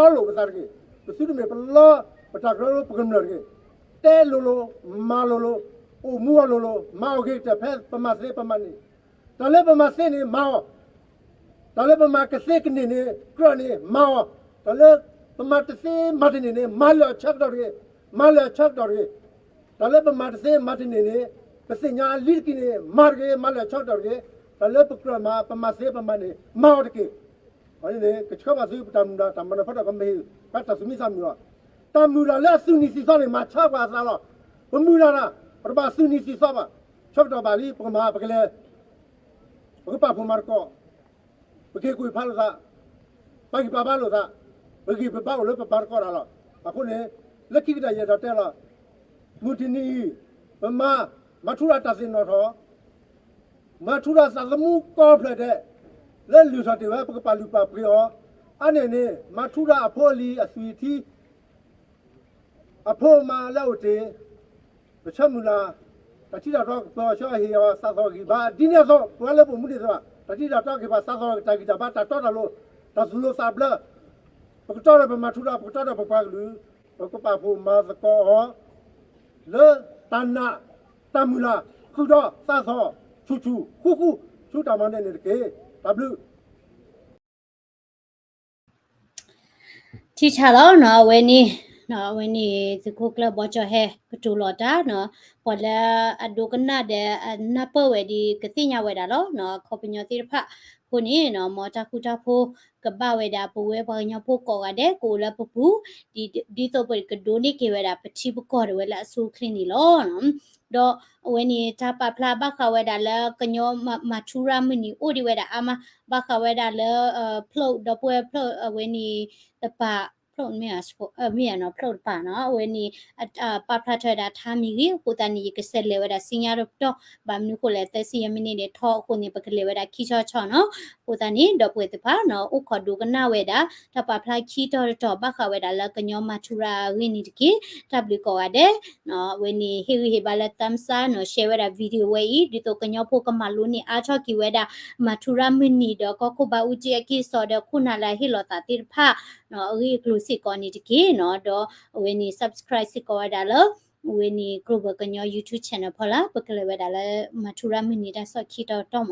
ဂ့ၤ ပသုတမ့ၢ်ပလီလိာ်ပသးတဂ့ၤ ပသုတမ့ၢ်ပလီ ပတၢ်ကရၢကရိပကမျၢၢ်တဂ့ၤ တဲလိၤလိၤ မၤလိၤလိၤ အိၣ်မူအီၤလိၤလိၤ မၤအီၤဂ့ၤကတၢၢ်ဖဲပမၤသ့ပမၤန့ၢ် တၢ်လၢပမၤသ့န့ၣ် မၤအီၤ တၢ်လၢပမၤကသ့ကန့ၢ်န့ၣ် ကြၢးန့ၣ် မၤအီၤ တၢ်လၢပမၤတသ့မၤတန့ၢ်န့ၣ် မၤလၢာ်အဆၢကတီၢ်တဂ့ၤ မၤလၢာ်အဆၢကတီၢ်တဂ့ၤ တၢ်လၢပမၤတသ့မၤတန့ၢ်န့ၣ် ပသ့ၣ်ညါလံတက့ၢ်န့ၣ် မၤတဂ့ၤ မၤလၢာ်အဆၢကတီၢ်တဂ့ၤ တၢ်လၢပကြၢးမၤ ပမၤသ့ပမၤန့ၣ် မၤအီၤတက့ၢ် န့ၣ် ကဆှၢဘၣ်သုပတၢ်မုၢ်လၢ် တၢ်မၤနၢၤဖးဒိၣ်ကမ့ၢ် ဘၣ်တၢ်သူၣ်မံသးမုာ်လီၤ. တၢ်မုၢ်လၢ်လၢအသူၣ်နံၣ်သံၣ်သီန့ၣ် မၤဆါပှၤအသးလီၤ. ပမုၢ်လၢ်တၢ် ပတဘၣ်သူၣ်နံၣ်သံၣ်သီဘၣ်. ဆၢကတီၢ်ဘၣ်လံ ပကမၤ ပကလဲၤ ပကပာ်ဖှိၣ်မၤသကိး ပက့ၤကွံာ်ဖးလိာ်သး ပာ်ဂံၢ်ပာ်ဘါလိာ်သး ပဂံၢ်ပဘါအိၣ်လၢပပာ်သကိးတၢ်လီၤ. အဃိန့ၣ် လၢခံကတၢၢ်ယအဲၣ်ဒိးတဲလီၤ. မုၢ်တနံၤအံၤ ပမၤ မၤထူရၤတၢ်သ့ၣ်နီၣ်ထီၣ် မၤထူရၤသးသမူကိးဖျၢၣ်ဒဲး လၢလုၢ်ထီၣ်တ့ၢ်ဝဲ ပကပာ်လုၢ်ပာ်ပှ့ၤအီၤ အါန့ၢ်န့ၣ် မၤထူရၤအဖိအလံၤအသွံၣ်အထံ အဖိအမါလၢအအိၣ်တ့ၢ် ပဆၢမုၢ်လၢ် တၢ်ထံတၢ်တီကပၢၤအီၤဆၢအဟ့ၣ်အီၤ သးသီဂံၢ်ဘါ ဒ်န့ၣ်အသိး ပှၤလၢပအိၣ်မူဒံးသ့ၣ်တဖၣ် တၢ်ထံတၢ်တီကဟ့ၣ်ပှၤသးသီ တၢ်ဂံၢ်တၢ်ဘါ တၢ်တီတၢ်လိၤ တၢ်သူၣ်လိၤသးဘျၢ ပကတီဒီးပမၤထူရၤ ပကတီဒီးပပှၤကလုာ် ပကပာ်ဖှိၣ်မၤသကိးအီၤ လၢတၢ်နာ် တၢ်မုၢ်လၢ် ဃုာ်ဒီးသးသီ ဆူၣ်ဆူၣ်ဃူဃူ ဆူတၢ်မၤနၢၤန့ၣ်တက့ၢ်. တၢ်ဘျုး ထံထၣ်လီၤနီၤ အဝဲန့ၣ်, အဝဲန့ၣ်သုးခိၣ်ကျၢၢ်ဘီကၠီဟဲကတိၤလီၤတၢ်နီၤ, ပှၤလၢအဒိကနၣ်ဒီးအနၢ်ပၢၢ်ဝဲဒ်ကသ့ၣ်ညါဝဲဒၣ်လီၤနီၤ, အခီပညီသ့ၣ်တဖၣ်အဃိန့ၣ်နီၤ, မ်တၢ်ဃူတၢ်ဖိးကဘၣ်ဝဲဒၣ် ပဝဲပှၤကညီဖိကိးဂၤဒဲး ကအိၣ်လၢပပူၤ, ဒ်သိးပကဒိးန့ၢ်က့ၤဝဲဒၣ် ပထံပကီၢ်ဒၣ်ဝဲလၢအဆိအချ့န့ၣ်လီၤ. ဒီးအဝဲန့ၣ် တၢ်ပာ်ဖျါဘၣ်ဃးဝဲဒၣ်လၢကညီမၤထူရၤမုၢ်နံၤအိၣ်ဒံးဝဲဒၣ်အါမး, ဘၣ်ဃးဝဲဒၣ်လၢ ဖျိး ဒီပုၢ်ဝဲၢ်ဖျိး အဝဲန့ၣ်တပၤ, ဖျိး မ့ၢ်ဧါနီၤ ဖျိးတပၤနီၤ, အဝဲန့ၣ် ပာ်ဖျါထီၣ်ဝဲဒၣ်ထါမံၤဂ့ၤအဃိသတးန့ၣ် ယကစးလဲၤဝဲဒၣ်ဆူညါတပတီၢ်, ဘၣ်မနုၤအဃိလဲၣ် သၢဆံယဲၢ်မံးနံးဒဲးထီၣ်အဃိန့ၣ် ပကလဲၤဝဲဒၣ်ခံဆီဆီနီၤ, အဃိသတးန့ၣ် ဒီပုၢ်ဝဲၢ်သ့ၣ်တဖၣ်နီၤ အိၣ်ခိးဒိကနၣ်ဝဲဒၣ် တၢ်ပာ်ဖျါခံတီၤတတီၤ ဘၣ်ဃးဝဲဒၣ်လၢကညီမၤထူရၤအဂ့ၢ်န့ၣ်တက့ၢ်, တၢ်ဘျုးကိးဂၤဒဲး အဝဲန့ၣ် ဟ့ၣ်ဂံၢ်ဟ့ၣ်ဘါလၢ thumbs up နီၤ, share ဝဲဒၣ် video ဝဲအံၤ ဒ်သိးကညီဖိကမၤလိန့ၢ်အါထီၣ်က့ၤဝဲဒၣ် မၤထူရၤမုၢ်နံၤဒီးကီၢ်ခိၣ်ဘၣ်အူကၠံအက့ၢ်အစီဒီးခိၣ်နၢ်လၢအဟ့ၣ်လီၤသးသ့ၣ်တဖၣ် အဂ့ၢ်အကျိၤစ့ၢ်ကီးန့ၣ်တက့ၢ်နီၤ, ဒီးအဝဲန့ၣ် subscribe စ့ၢ်ကီးဝဲဒၣ်လၢ အဝဲန့ၣ် Global ကညီ YouTube channel ဖီလာ်, ပကလဲၤဝဲဒၣ်လၢမၤထူရၤမုၢ်နံၤတၢ်ဆီၣ်ခံတီၤတတီၢ်မး.